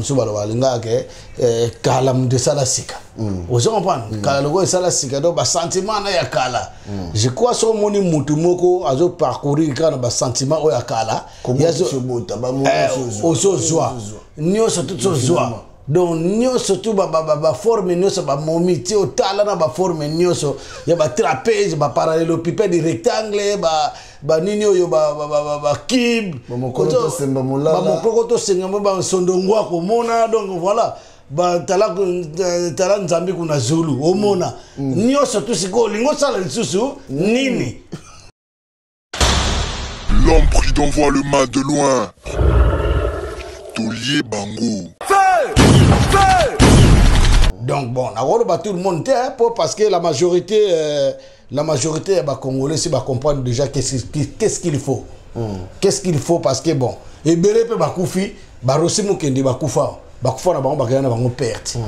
Mosusu baloba alingaka ke eh, kala moto esala sika. Ozo comprendre? Kala lokola esala sika, donc basentiment na ya kala. Je crois soki omoni motu moko azo parcourir kaka na basentiment oyo ya kala, ozozwa nyonso tu, tozwa donc nyonso tu baforme nyonso, bamomi ti otala na baforme nyonso ya batrapèze, baparallélopipède, rectangle, banini oyo, bacube, bamokoko tosenga mo bansondo ngwa komona. Donc voilà, batala tala nzambe kuna zulu omona nyonso tu. Sikoyo olingi osala lisusu nini? L'homme prudent voit le mal de loin. Taulier Bango. Donc bon, nakoloba tout le monde te, hein, po parce que la majorité ya bacongolais si bacomprendre déjà qu'est-ce qu'il faut, qu'est-ce qu'il faut, parce que bon, ebele mpe bakufi, barosi mokende bakufa, bakufa na bango, bakenda na bango perte.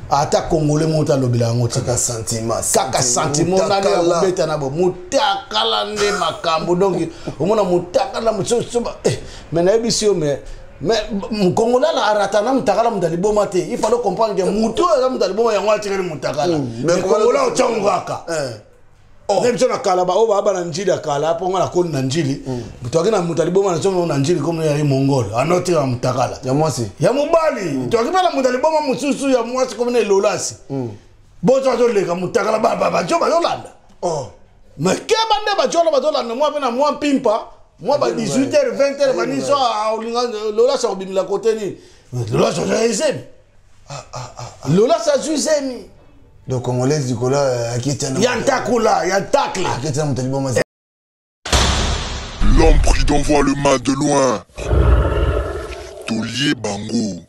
Ata congolais moko alobela yango te. Kaka sentiment. Kaka sentiment nani ya kobeta na bo mutakala nde makambo. Donc omona mutakala mosusu, mais nayebisi yo, mais congolais ala arata na mutakala. Moto aliboma te, il fallait comprendre que motu oyo aza moto aliboma, yango atikali mutakala. Mais congolais otyango kaka ne biso na kala, baoyo baa bana njili ya kala, mpo nga nakoli na njili, toaki na moto aliboma na somo na njili komo yali mongol anotika mutakala. Ya mwasi? Ya mobali. Toaki mpe na moto aliboma mosusu ya mwasi komo na elolasi boso azoleka mutakala, bajo bazolanda. Mais keba nde bajo wana bazolanda mwa mpe na mwa mpimpa mwa ba 18 h 20 h bani so olinga lolasi akobimela kote nini. Lolasi azwa ezemi, lolasi azwi zemi. Donc congolaise likolo akiti. Ya ntakula ya ntakle. Akiti na moto liboma. L'homme prudent voit le mal de loin. Taulier Bango.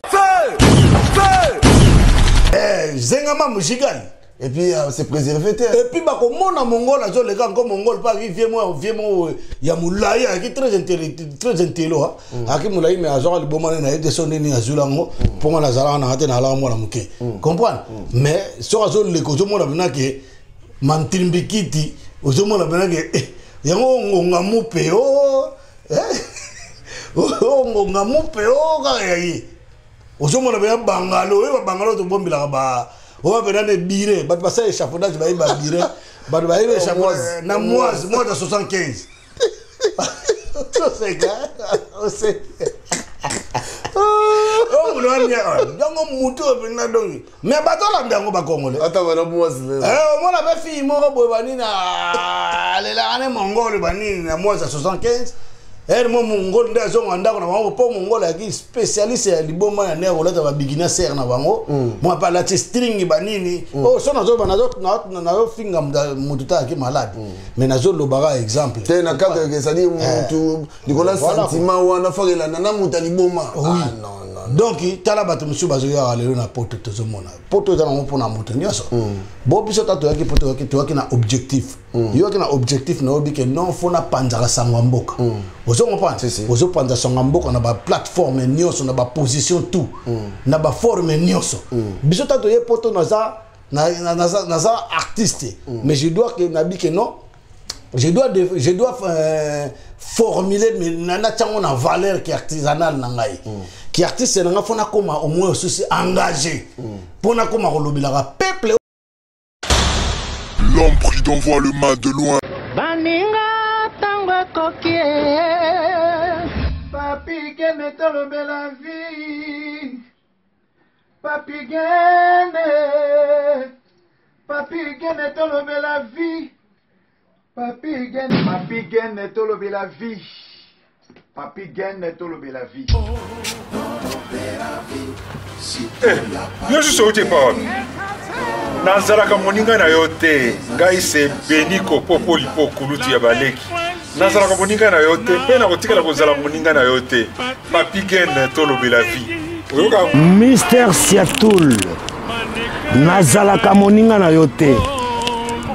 Eh, zengama mushikani. Et puis c'est préservé te. Et puis bakomona mongol azoleka nko mongol mpe aki vie mo, vie mo ya molai, ayaki très très intello, ayaki molai, mais azwaka liboma nde nayebi te so nini azwila yango, mpo nga nazalaka nanga te, nalaka mwana moke, comprendre? Mais soki azoleka, ozomona mpena ke mantrimbikiti, ozomona mpena ke eh, yango ngonga mupe o o ngonga mupe o kaka ya ye, ozomona mpenza bangalo oyo, babangalo tobombelaka ba oyo mpenza na ebire, bato basala échafaudage, bayebi babire, bato bayebi échafaudage na moise moise ya 75. Oseka, oseka yango mutu oyo mpenza. Donc mais bato olanda yango, bakongole. Ata bana mwasi. Omona mpe fille moko boye, banini, alelaka ne mongole, banini na mwasi ya 75 ere mo mongol nde azonga ndako na bango, mpo mongol ayaki spécialiste ya liboma ya nde akolata babikini sere na bango, mwa mpe alati string banini oyo. So nazoloba, nazofinga motu te ayaki malade, mais nazolobaka exemple. Te, na cadre ke c'est-à-dire mutu likolo ya sentiment wana fo elanda na moto ya liboma. Ah, non, non. Donc tala bato mosusu bazoyaka lelo na poto, tozomona poto eza nango mpona moto nyonso. Bo biso ta toyaki po toyaki na objectif, yoyaki na objectif nayobi ke non, fo napanzaka sango ya mboka. Ozo comprendre? Ozopanza sango ya mboka na baplateforme nyonso, na baposition tout, na baforme nyonso. Biso ta toye poto, naza naza artiste, mais je dois ke nabi ke non, je dois formuler natiango na valeur ki artisanal na ngai, ki artiste na ngai, fo nakóma au moins osusi engagé mpo nakóma kolobelaka peuple. L'homme prudent voit le mal de loin. Baninga, ntango ekoki. Papi Gene, tolobela vie. Papi Gene, Papi Gene, tolobela vie. Papi Gene, Papi Gene, tolobela vie. Papi Gene, tolobela vie. Yo susu outi epa wapi? Nazalaka moninga na yo te. Ngai se Beni Kopopo Lipo, kulutu ya baleki. Nazalaka moninga na yo te, mpe nakotikala kozala moninga na yo te. Papi Gen, tolobela vie, oyoka? Mister Siatul, nazalaka moninga na yo te.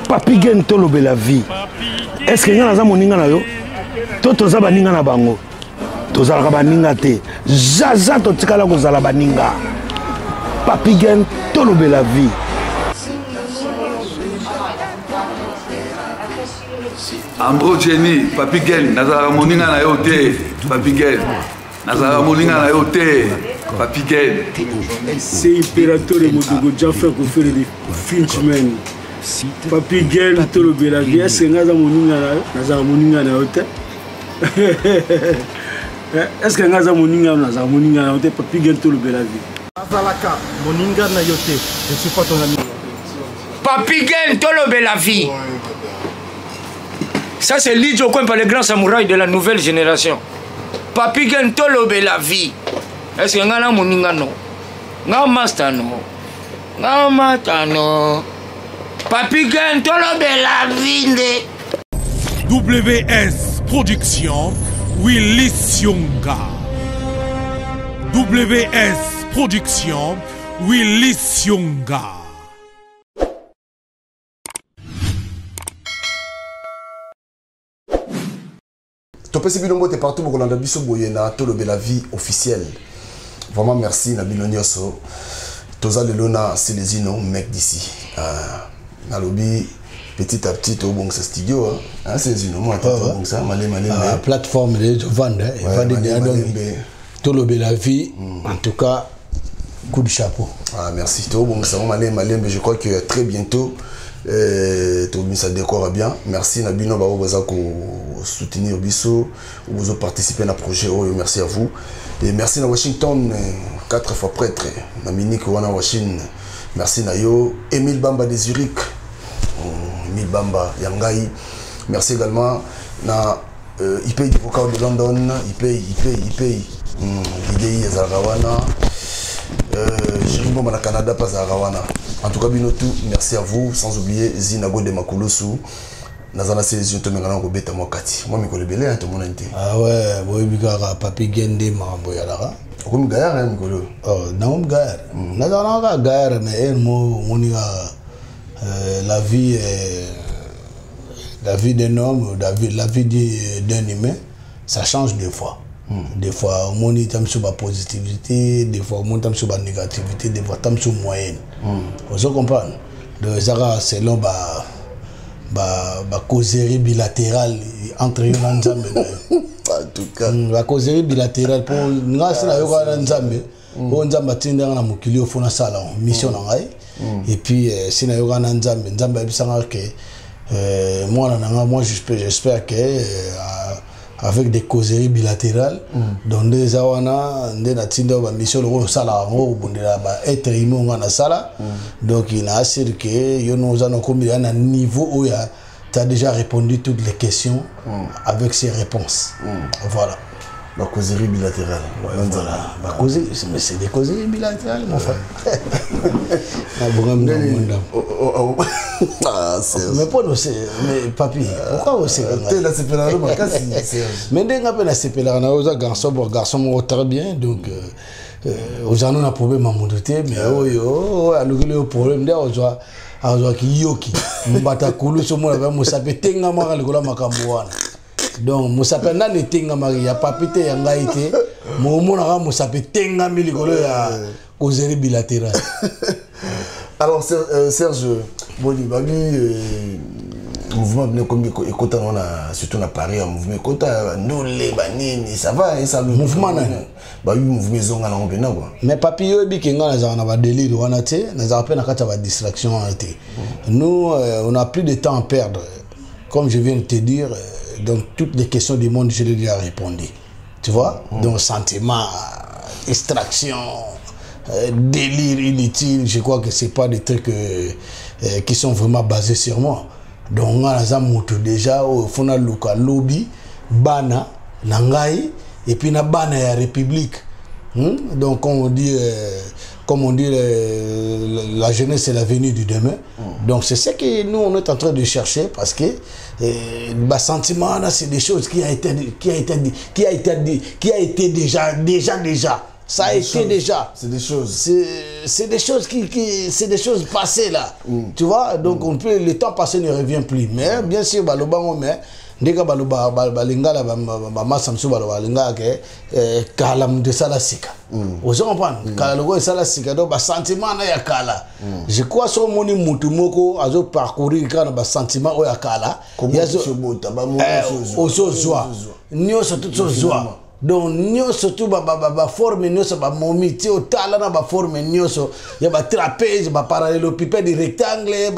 Papi Gen, tolobela vie. Est-ce ngai naza moninga na yo to toza baninga na bango? Tozalaka baninga te, zaza totikala kozala baninga. Papi Gen, tolobela vie. Ambro Jenny, Papi Gen, nazalaka moninga na yo te. Papi Gen, nazalaka moninga na yo te. Papi Gen. C'est Imperatore Modogo Jaffa Kofere de Frenchman. Papi Gen tolobela vie est-ce que nga aza moninga na yo nazala moninga na yo te est-ce que nga aza moninga na nazala moninga na yo te Papi Gen tolobela vie. Azalaka moninga na yo te, je suis pas ton ami. Papi Gen tolobela vie. Ça c'est Lidjo Kwempa, le grand samouraï de la nouvelle génération. Papi Gen tolobela vie. Est-ce que nga na moninga no? Nga master no? Nga mata no? Papi Gen tolobela vie nde. WS Production, Willy Sionga. WS Production, Willy Sionga. Topesi bino mbote partout bokolanda biso boye na tolobela vie officielle. Vraiment merci na bino nyonso. Toza lelo na Celezino mec d'ici. Nalobi petit à petit tobongisa studio hein Celezino moi tobongisa malé malé plateforme de vendre evandi déjà donc tolobela vie en tout cas coup de chapeau. Ah merci tobongisa malé malé mais je crois que très bientôt tobimisa décor bien. Merci na bino bao baza ko soutenir biso bozo participer na projet oyo, merci à vous. Et merci na Washington 4 fois prêtre na Munich wana Washington. Merci na yo Emile Bamba de Zurich. Emile Bamba Yangai. Merci également na IP du vocal de London, IP IP IP Lidei Zarawana. Jérémy Bamba na Canada pas Zarawana. En tout cas bino tout, merci à vous, sans oublier Zinago de Makulusu. Nazana Celezino to mengana ko beta mwa kati. Moi mikolo belé to mona nte. Ah ouais, boy bikaka Papi Gende mambo ya la. Okomi gaillard hein mikolo. Oh, naom gaillard. Nazana ka gaillard mais er mo moni ka la vie est la vie d'un homme, la vie d'un humain, ça change des fois. Des fois, on est sur la positivité, des fois, on est sur la négativité, des fois, on est sur la moyenne. Vous comprenez? Donc, ça, c'est selon la causerie bilatérale entre eux et Nzambe. En tout cas. La causerie bilatérale, pour nous, c'est la Nzambe. Nzambe atinda na mokili ofona sala mission na ngai. Et puis, si na yoka na Nzambe, Nzambe ayebisanga que moi, moi j'espère que avec des causeries bilatérales, donc des awana, des natinda ba mission le sala ngo bondela ba être humain na sala. Donc il a assuré que yo nous a comme un niveau où tu as déjà répondu toutes les questions avec ses réponses. Voilà. La causerie bilatérale. Ouais, voilà. La causerie, mais c'est des causeries bilatérales, mon frère. Mais pas nous, mais papi, pourquoi aussi? Mais dès qu'on a sepelé, on a garçon pour garçon très bien, donc aux années on a problème à monter, mais oh, oh, le problème d'ailleurs, on a qui yoki, mbatakulu, ce mois là, mosape tenga mara le gola makamboana. Donc, mosape nani tenga mari, ya papi te ya ngai te, mo mona mosape tenga mi likolo ya causerie bilatérale. Alors Serge Boni babi mouvement venu comme écoutant on a surtout na Paris un mouvement écoutant ndule banini ça va et ça mouvement nani babi mouvement zonga na ngopena quoi. Mais papi yo bi kenga na za na ba délire wana te, na za pe na kata ba distraction wana te. Nous on a plus de temps à perdre. Comme je viens de te dire, donc toutes les questions du monde, je les ai déjà répondu. Tu vois? Donc sentiment, distraction, délire inutile, je crois que c'est pas des trucs qui sont vraiment basés sur moi. Donc on a déjà au fond luka lobby, bana, nangai, et puis na bana ya République. Donc comme on dit, la jeunesse c'est l'avenir du demain. Donc c'est ce que nous on est en train de chercher parce que bah, sentiment là c'est des choses qui a été déjà. Ça a été déjà. C'est des choses. C'est des choses qui c'est des choses passées là. Tu vois, donc on peut, le temps passé ne revient plus. Mais bien sûr, baloba on met ndeka baloba balingala ba masamsu baloba linga ke kala de sala sika. Ozo comprendre? Kala logo sala sika donc ba sentiment na ya kala. Je crois so moni mutu moko azo parcourir kana ba sentiment o ya kala. Yazo bota ba mo ozo zwa. Nyoso tout so zwa. Donc nyonso tu baforme nyonso, bamomi ti otala na baforme nyonso ya batrapèze, baparallélopipède, rectangle,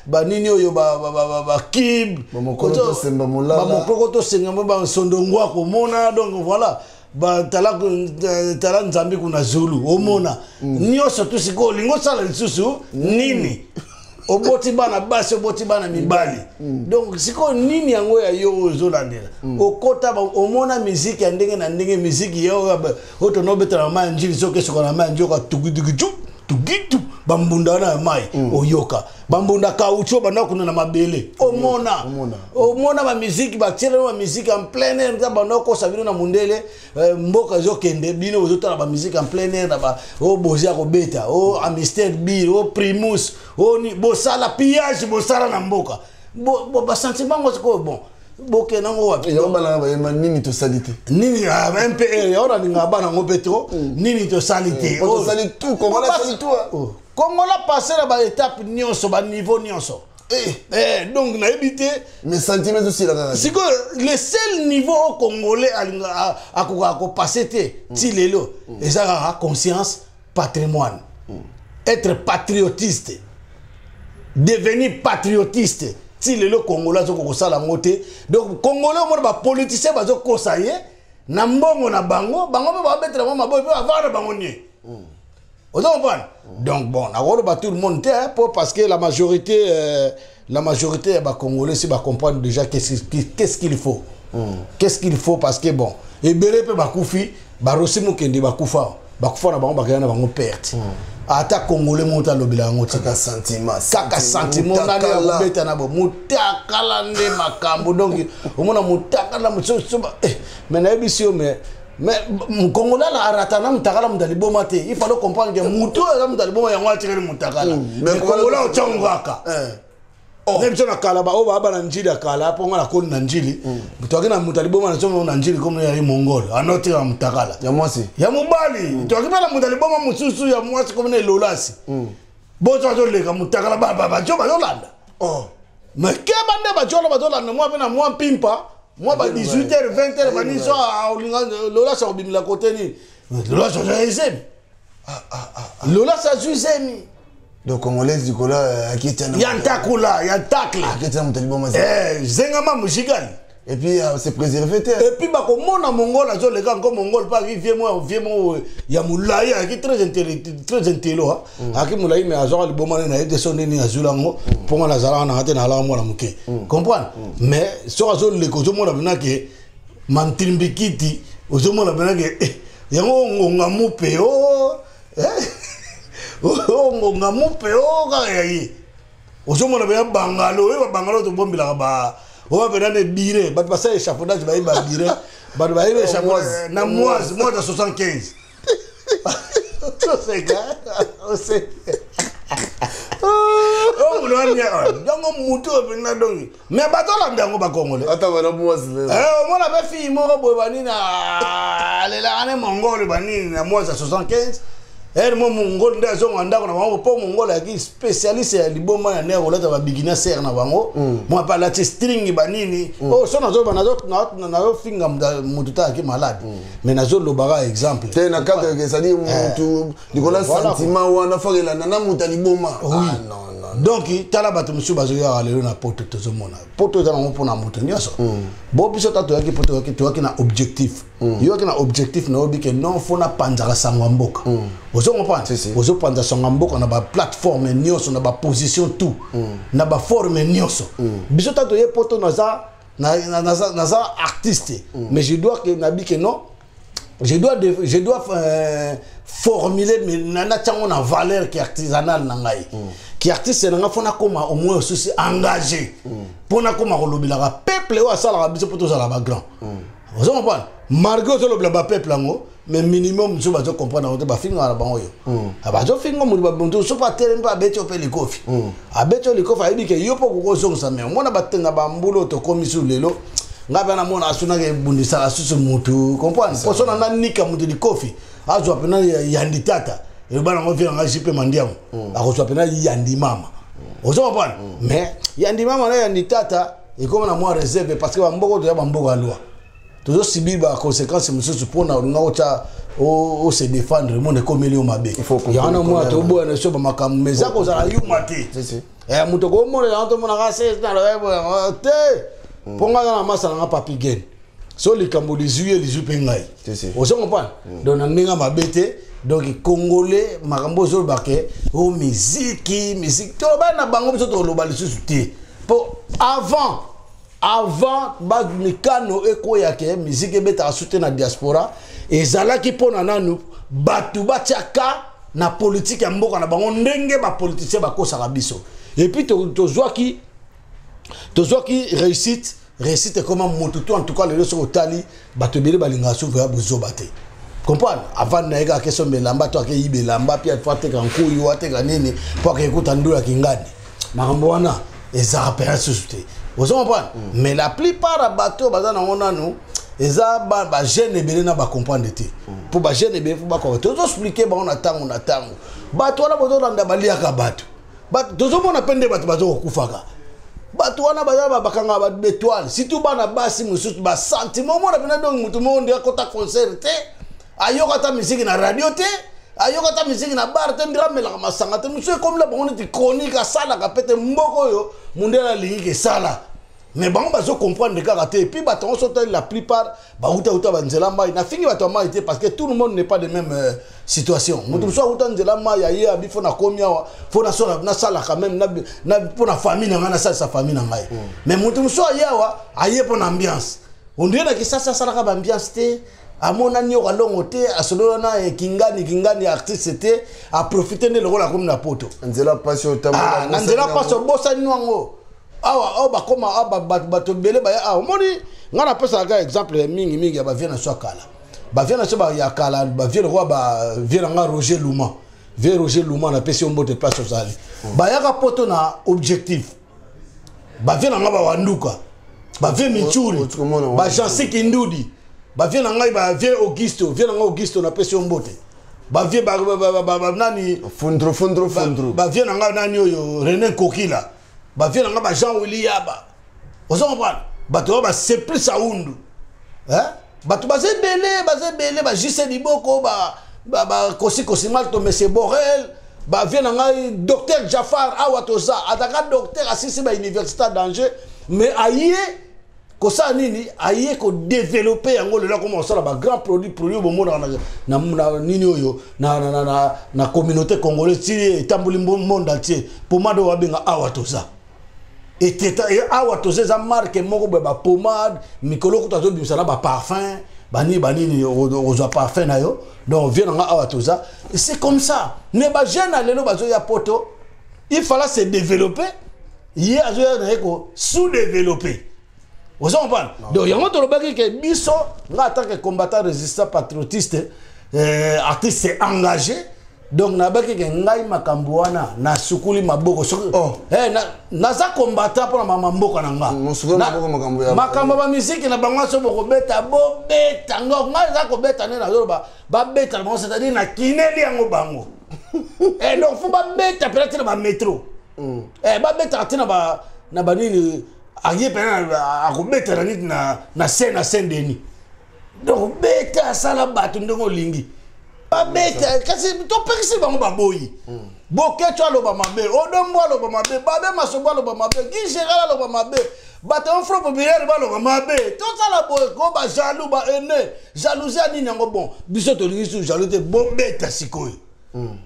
banini oyo, bakibe, bamokolo tosenga mo, basondongwa komona. Donc voilà, batala tala nzambe kuna zulu omona nyonso tu. Sikoyo olingi osala lisusu nini? Oboti bana basi, oboti bana mibali. Donc sikoyo nini yango ya yo oyo ozolandela? Okota omona miziki ya ndenge na ndenge, miziki ya oyo tonobetela na mai ya Njili. Soki esoka na mai ya Njili, oka tugitugitu tugitu, bambunda wana ya mai, oyoka bambunda kaucho banda kuna na mabele, omona omona bamiziki batiela bamiziki en plein air. Nza banda okosa bino na mundele, mboka ezokende, bino bozotala bamiziki en plein air na ba o bozi ya kobeta o amister bir o primus o ni bosala pillage, bosala na mboka basentiment ngo. Sikoyo bon, bokende yango wapi? Yango bana bayemba nini tosali te? Nini MPR yango nalingaka bana yango mpe trop. Nini tosali te? Tosali tout, Congolais asali tout. Congolais passe na baétape nyonso, baniveau nyonso. Donc nayebi te. Mais sentiment ezosila kaka. Sikoyo le seul niveau oyo Congolais akokaka kopase te ti lelo eza kaka conscience patrimoine, être patriotiste, devenir patriotiste. Ti lelo Congolais azokoka kosala yango te. Donc Congolais, omona bapoliticien bazokosa ye na mbongo na bango, bango mpe babetela bango maboyi mpe bavanda na bango nie. Ozo comprendre? Donc bon, nakoloba tout le monde te, hein, po parce que la majorité ya bacongolais si bacomprendre déjà qu'est-ce qu'il faut, qu'est-ce qu'il faut, parce que bon, ebele mpe bakufi, barosi mokende bakufa, bakufa na bango, bakenda na bango perte. Ata Congolais moto alobela yango te. Kaka sentiment. Kaka sentiment nani ya kobeta na bo mutakala nde makambo. Donc omona mutakala mosusu, mais nayebisi yo, mais Congolais arata na mutakala. Moto aliboma te, il fallait comprendre que motu oyo aza moto aliboma, yango atikali mutakala. Mais Congolais otyango kaka ne biso na kala, baoyo baa bana Njili ya kala, mpo nga nakoli na Njili, toaki na moto aliboma na somo na Njili komo yali mongole, anotika mutakala. Ya mwasi? Ya mobali. Toaki mpe na moto aliboma mosusu ya mwasi komo na elolasi boso azoleka mutakala, bajo bazolanda. Mais keba nde bajo wana bazolanda mwa mpe na mwa mpimpa mwa ba 18 h 20 h banini so olinga lolasi akobimela kote nini? Lolasi azwa ezemi, lolasi azwi zemi. Donc Congolaise likolo akiti. Ya ntakula ya ntakle. Akiti na moto aliboma. Zengama musikali. Et puis c'est préservé te. Et puis bakomona mongol azoleka nko mongol mpe aki vie mo, vie mo ya molai, aki très très intello, aki molai, mais azwaka liboma nde nayebi te so nini azwila yango, mpo nga nazalaka nanga te, nalaka mwana moke, comprendre? Mais soki azoleka, ozomona mpena ke mantrimbikiti, ozomona mpena ke yango ngonga mupe o ngonga mupe o kaka ya ye. Ozomona mpena bangalo oyo, babangalo tobombelaka ba oyo mpena na ebire, bato basala échafaudage, bayebi babire, bato bayebi échafaudage na moise moise ya 75. Oseka, oseka oyo wani yango mutu oyo mpenza. Donc mais bato olanda yango, bacongolais. Ata bana mwasi. Omona mpe fille moko boye banini alelaka ne mongole banini na moise ya 75 ere mo mongole nde azonga ndako na bango, mpo mongole ayaki spécialiste ya liboma ya ndenge kolata babikini sere na bango, mwa mpe alati string banini oyo. So nazoba, nazofinga motu te ayaki malade, mais nazolobaka exemple. Te, na cadre, c'est-à-dire mutu likolo ya sentiment wana fo elanda na moto ya liboma. Oui. Donc tala bato mosusu bazoyaka lelo na poto, tozomona poto eza nango mpona moto nyonso. Bo biso ta toyaki po toyaki na objectif, yoyaki na objectif nayobi ke non, fo napanzaka sango ya mboka. Ozo comprendre? Ozopanza sango ya mboka na baplateforme nyonso, na baposition tout, na baforme nyonso. Biso ta toye poto, naza artiste, mais je dois ke nabi ke non, je dois formuler natiango na valeur ki artisanale na ngai, ki artiste na ngai, fo nakóma au moins osusi engagé mpo nakóma kolobelaka peuple oyo asalaka biso mpo tozala bagrand. Ozo comprendre? Malgré ozolobela bapeuple yango, mais minimum mosusu bazocomprendre yango te, bafingaka na bango oyo bazofinga motu. Motu soki atelemi mpe abeti yo mpe likofi, abeti yo likofi, ayebi ke yo mpo kokozongisa. Mais omona batenga bambula oyo tokomi su lelo, ngai mpe namona asunaki ebundisaka susu mutu, comprendre? Mpo so na nanika mutu likofi, azwa mpena yandi tata, eloba nango vie nanga jipe mandiango, akozwa mpena yandi mama. Ozo comprendre? Mais yandi mama na yandi tata ekoma na mwa réserve, parce que bamboka toya bamboka ya loi. Tozosubir baconséquence mosusu mpona olinga otya ose défendre, mona ekomeli yo mabe. Yango na mona toboya na biso bamakambo, mais eza kozala yuma te. Moto okomonela yango, tomonaka se te, mpo ngai aza na masa nanga Papi Gen. So likambo lizwi ye, lizwi mpe ngai, ozo comprendre. Donc na ndenge mabe te. Donc congolais, makambo ozoloba ke o miziki, miziki toloba na bango, biso toloba lisusu te, mpo avant bamikano ekoya ke miziki ebetaka su te na diaspora, ezalaki mpona nanu bato batiaka na politike ya mboka na bango, ndenge bapoliticien bakosaka biso. Et puis tozwaki réussite ekoma motu to. En tout cas lelo soki otali, bato ebele balingaka suvu ya bozoba te, comprendre. Avant na ye kaka kesomba elamba to akeyiba elamba, mpe fo ateka nkuyu, ateka nini, mpo akekuta ndula kingani. Makambo wana ezalaka mpenza susu te, ozo comprendre. Mais la plupart ya bato oyo baza nango nanu eza bajeune ebele na bacomprendre te, mpo bajeune ebele fo bakoka. Tozoexpliquer bango na ntango na ntango. Bato wana bozolanda baliaka bato. Tozomona mpe nde bato bazokokufaka. Bato wana baza bakangaka baetoile, surtout bana basi mosusu, basentiment omona mpena. Donc motu moko nde akota concert te, ayoka ata misiki na radio te, ayoka ata misiki na bar te, ndenge amelaka masanga te. Mosusu ekomela bango neti chronique, asalaka pe te. Mboka oyo mundele alingi kesala, mais bango bazocomprendre kaka te. Et puis bato yango, so otali la plupart bautauta banzela mai. Nafingi bato ya mai te, parce que tout le monde n'est pas de même situation. Moto mosusu auta nzela mai, aye abi fo nakomi awa, fo nasala quand même mpo na famille na ngai, nasalisa famille na ngai. Mais moto mosusu aye awa, aye mpo na ambiance. Ondire na Kisasa asalaka baambiance te, amonani yoka longo te, asolola na kingani kingani artiste te, aprofite nde lokola akomi na poto. Nzela pasi. Ah, na nzela pasi, obosani yango awa. Awa bakoma awa, bato ebele baya awa. Omoni, ngai napesaka exemple ya mingimingi ya bavieux na so ya kala, bavieux na so ya kala, bavieux lokola bavieux na nga Roger Luma. Vieux Roger Luma, napesi yo mbote place ozali. Bayaka poto na objectif. Bavieux na nga bawanduka, bavieux Michuri, bajansi Kindudi, bavieux na ngai, bavieux Augusto, vieux na ngai Augusto, napesi yo mbote. Bavieux nani? Fundro, fundro, fundro. Bavieux na ngai nani oyo, René Kokila, bavieux na ngai ba Jean Willy Yaba, ozo comprendre. Bato oyo baseplisa aundu, bato baza ebele, baza ebele, bajise liboko, bakosi Kosimalto, monsieur Borel, bavieux na ngai docteur Jafar. Awa toza ataka docteur, asisi bauniversité ya danger, mais aye kosala nini? Aye kodévelopper yango. Lelo akoma kosala bagrand produit, produit bomonaka na nini oyo na communauté congolaise ti etamboli monde entier, pomade oyo babenga Awa Toza. Eteta Awa Toza eza marque moko boye, bapomade. Mikolo kutu azobimisa na baparfum, banini banini, ozwa parfum na yo. Donc vieux nanga Awa Toza, c'est comme ça. Mais bajeune ya lelo bazoya poto, il fallait se développer, ye azoya na ye ko sous développer, ozo comprendre. Donc yango tolobaki ke biso, nga en tant que combattant, résistant, patriotiste, artiste engagé, donc nabaki ke ngai makambo wana nasukuli maboko soki oh. Naza combattant mpona mama mboka na nga. Makambo ya bamisiki na bango, so bokobeta, bobeta. Ngo ngai eza kobeta nde nazoloba, babeta na bango, c'est-à-dire nakineli yango bango. Donc fo babeta mpena ntina bametro, babetaka ntina na banini, aye mpena akobeta na nini na scène na Saint Denis. Donc beta, asala bato ndenge olingi babeta, kasi topekisi bango, baboyi. Bokeco aloba mabe, Odombo aloba mabe, Babe Masobo aloba mabe, Guy Géral aloba mabe, bato ya Front populaire baloba mabe. Tosala boye ko bajaloux, baene jalousie ya nini yango? Bon, biso tolingi su jaloux te. Bobeta sikoyo,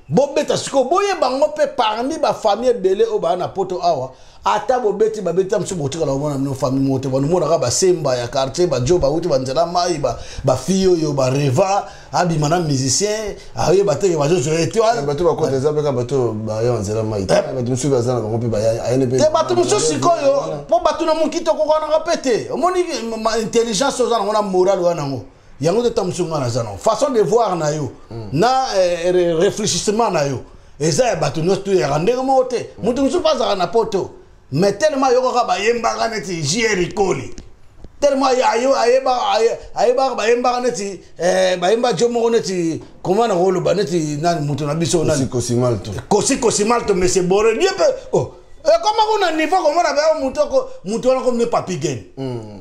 bobeta sikoyo, boyeba yango mpe parmi bafamille ebele oyo baa na poto awa. Ata bobeti, babeti mosusu, botikala komona bino famille moko te. Banomonaka basemba ya quartier, bajo bauti banzela mai, bafille oyo bareva abima na musicien, ayeba teke bazozwa ye te. Bato bakota eza mpe kaka bato baya nzela mai te. Bato mosusu baza na bango mpe bayene mpe te. Bato mosusu sikoyo, mpo bato na moki tokokanaka mpe te. Omoni intelligence oza nango na moral wana, yango yango te. Ta mosusu ngai naza nango, façon de voir na yo na réfléchissement na yo eza ya bato nyonso toyaka ndenge moko te. Moto mosusu mpe azalaka na poto, mais tellement ayokaka bayembaka neti JR Koli, tellement ayebaka bayembaka neti bayemba jo moko neti koma na koloba neti nani, moto na biso nani? Kosimalto. Kosi Kosimalto, monsieur Borel, ye mpe oh. Ekoma kuna niveau komona ba moto ko moto wana comme ne Papi Gen.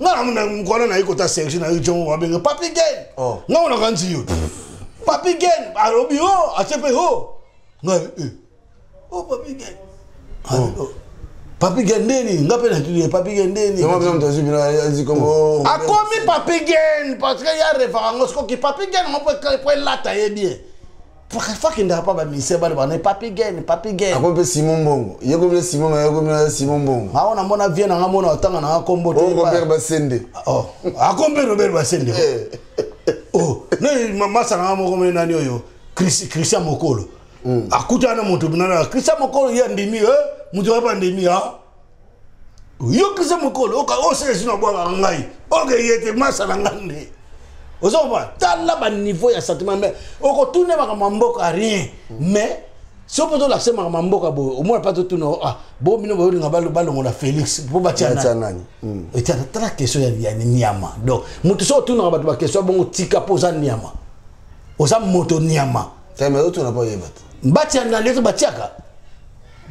Nga na mona mukwana na yiko ta Serge na yo wa benga Papi Gen. Nga ona kanzi yo. Papi Gen alobi oh achepe oh. Nga eh. Oh Papi Gen. Oh. Papi Gen ndeni nga pe na tuye Papi Gen ndeni. Yango bino moto azwi bino azwi kombo. Akomi Papi Gen parce que ya refaka ngo sikoki Papi Gen ngo po elata ye bien. Fakendaka mpa baministère bana bana Papi Gen, Papi Gen. Akomi mpe Simon Mbongo. Ye komi na Simon ye komi na Simon Mbongo. Awa namona vie nanga mona otanga nanga kombo te. Oh Robert Basende. Oh, akomi mpe Robert Basende. Oh, ne masa nanga moko mene nani oyo Christian Mokolo. Akutana na moto nana Christian Mokolo ye andimi eh moto ayebi andimi ah. Yo Christian Mokolo oka osala sino abwakaka ngai. Oke ye te masa na ngai nde. Ozo comprendre? Tala ba niveau ya sentiment mais okotuna makambo ya mboka rien. Mais soki mpo tolakisa makambo ya mboka boye omona mpa totuna ah bo bino boyolinga balongola Félix mpo batia nani? Etia tala question ya niama. Donc moto soki otunaka bato ba question bongo tika mpo oza niama. Oza moto niama. Mais otuna mpo oyeba te. Batia nani ete batiaka?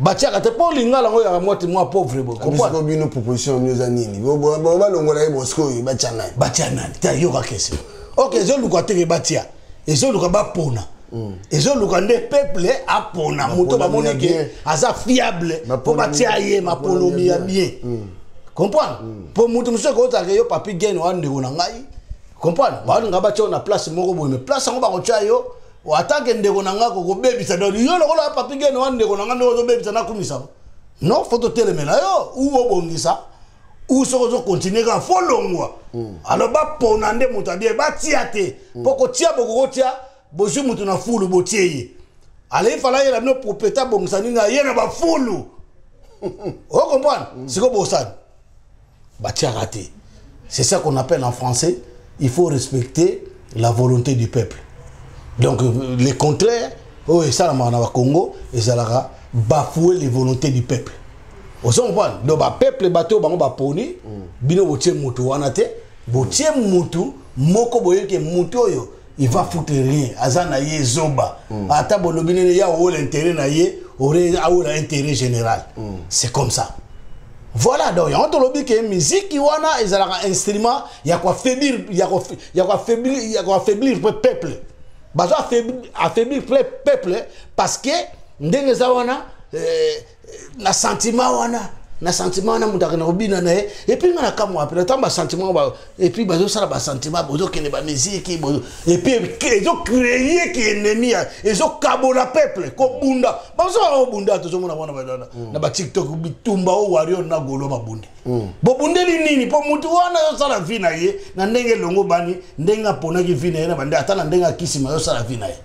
Batiaka te mpo lingala yango yaka mwati mwa pauvre boye. Comprendre? Bino proposition bino eza nini? Balongola ye bosiko oyo batia nani? Batia nani? Ta yoka question. Ok, ezoluka teke batia. Ezoluka bapona. Ezoluka nde peuple apona moto bamoni ke aza fiable mpo batia ye mapolomi ya bien. Comprendre? Mpo moto mosusu ekozalaka yo Papi Gen wa ndeko na ngai. Comprendre? Balinga batia yo na place moko boye mais place yango bakotia yo atanke ndeko na ngai kokobebisa donc yo lokola Papi Gen wa ndeko na ngai ndeko ozobebisa nakumisa. Non, faut totelemela yo ou obongisa ou soki ozokontinue kaka fo longwa. Alors bapona nde moto abie batia te mpo kotia bokokotia bozwi moto na fulu botie ye. Alors il fallait yela bino propriété abongisa nini aye na bafulu. O comprendre? Sikoyo bosani batiaka te. C'est ça qu'on appelle en français, il faut respecter la volonté du peuple. Donc le contraire oyo esalamaka na Bakongo ezalaka bafouer les volontés du peuple. Ozo comprendre? Donc ba peuple bato bango baponi bino botie mutu wana te, botie mutu moko boyeke mutu oyo il va foutre rien, aza na ye zoba. Ata bolobi nene ya oyo l'intérêt na ye, ore aola intérêt général. C'est comme ça. Voilà, donc yango tolobi ke musique wana ezalaka instrument ya ko affaiblir, ya ko, ya ko affaiblir, ya ko affaiblir pe peuple. Bazo affaiblir pe peuple parce que ndenge eza wana na sentiment wana, na sentiment wana moto akende kobina na ye. Et puis nga na kamwa pe ntango ba sentiment ba, et puis bazosala ba sentiment, bozokende ba musique, bozo, et puis ezo créer ki ennemi ya, ezo kabola peuple kobunda. Bazosala kobunda, tozomona wana ba, na, na ba TikTok bitumba o warrior na golo babunde. Bobundeli nini? Po mutu wana azosala vie na ye na ndenge elongo bani, ndenge aponaki vie na ye na bande, ata na ndenge akisima azosala vie na ye.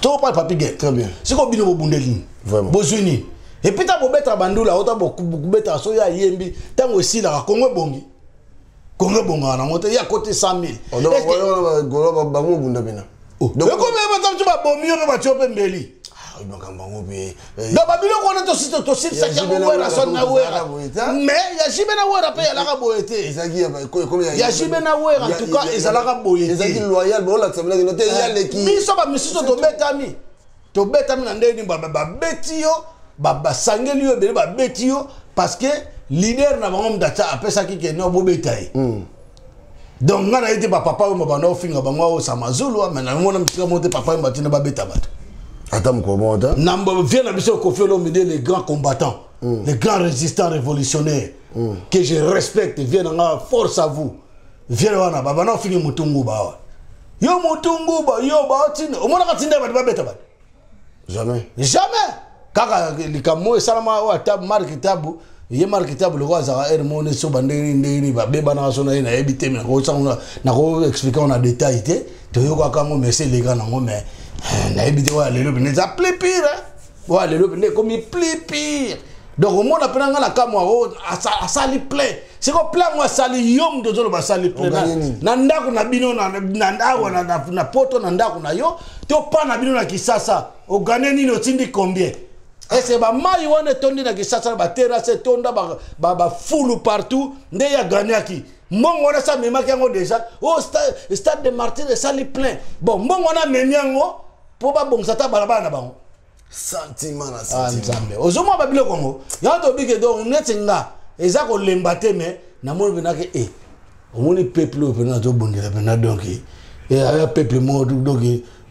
Toko pa Papi Gen. Très bien. Siko bino bobundeli nini? Vraiment. Bozwi nini? Et puis ta bobeta bandula, ota bobeta so ya yembi, tango esilaka Kongo ebongi. Kongo ebongaka nango te, ya côté 100 000. Oh, donc, Est-ce que voilà, voilà, voilà, voilà, bango bunda bina. Oh. Donc, Mais comme ba tamtu ba bomi yo ba tiope mbeli. Ah, oui, donc, bango pe, eh, Donc, ba biloko wana tosi to tosi Ya sa Jibe yango na wera Wera, son na donc, wera. Zara boye te, hein? Mais ya Jibe na wera pe yalaka boye te. Ezalaki ya ba, ko, comme ya Ya Jibe na wera, en Ya, tout cas, ya, ya, ezalaka boye te. Ezalaki loyal, bo la tsabela ke te, ya leki. Biso ba misusu tobetami. Tobetami na ndenge nini, ba, ba, ba beti yo, ba, ba sangeli yo ebele, ba beti yo, parce que leader na bango moto atia, apesaki ke no, bobeta ye. Donc, nga na ye te, ba papa oyo ba banda ofinga bango oyo Sama Zulu, ah, mais na mona misika moko te, papa oyo batinda babeta bato. Ata mokolo moko te. Na mbo, vieux na biso Koffi Olomide, les grands combattants, les grands résistants révolutionnaires, que je respecte, vieux na nga, force à vous. Vieux wana, ba banda ofinga mutungu ba awa. Yo mutungu ba, yo ba otinda. Omonaka tinda bato babeta bato? Jamais. Jamais. Kaka likambo esalama oyo ata Marc Tabu, ye Marc Tabu lokola azalaka heure moko nde so ba ndenge nini, ndenge nini, babebanaka so na ye, nayebi te, mais nakosala, nako expliquer yango na détail te. Toyokaka yango, mais ese eleka nango, mais, nayebi te oyo ya lelo pene eza plus pire, hein. Oyo ya lelo pene ekomi plus pire. Donc omona pena nga na kamwa oyo, asali plein. Siko plein yango asali, yo moto ozoloba asali plein. Oganye nini? Na ndako na bino, na, na, awa, na, na, na poto, na ndako na yo, to pa na bino na Kisasa, oganye nini, otindi combien? Ese ba mai wana etondi na Kisasa, ba terrasse etonda, ba, ba, ba fulu partout, nde ya gagnaki. Mbongo wana sa memaki yango déjà. Oh, stade de Martyrs esali plein. Bon, mbongo wana amemi yango po babongisa ta balabala na bango. Sentiment na Ah, sentiment. Nzambe, ozomona babiloko yango, yango tobike. Donc neti nga eza kolemba te, me namoni mpenake e omoni peuple oyo mpena azobundela mpena. Donc aya peuple moko, donc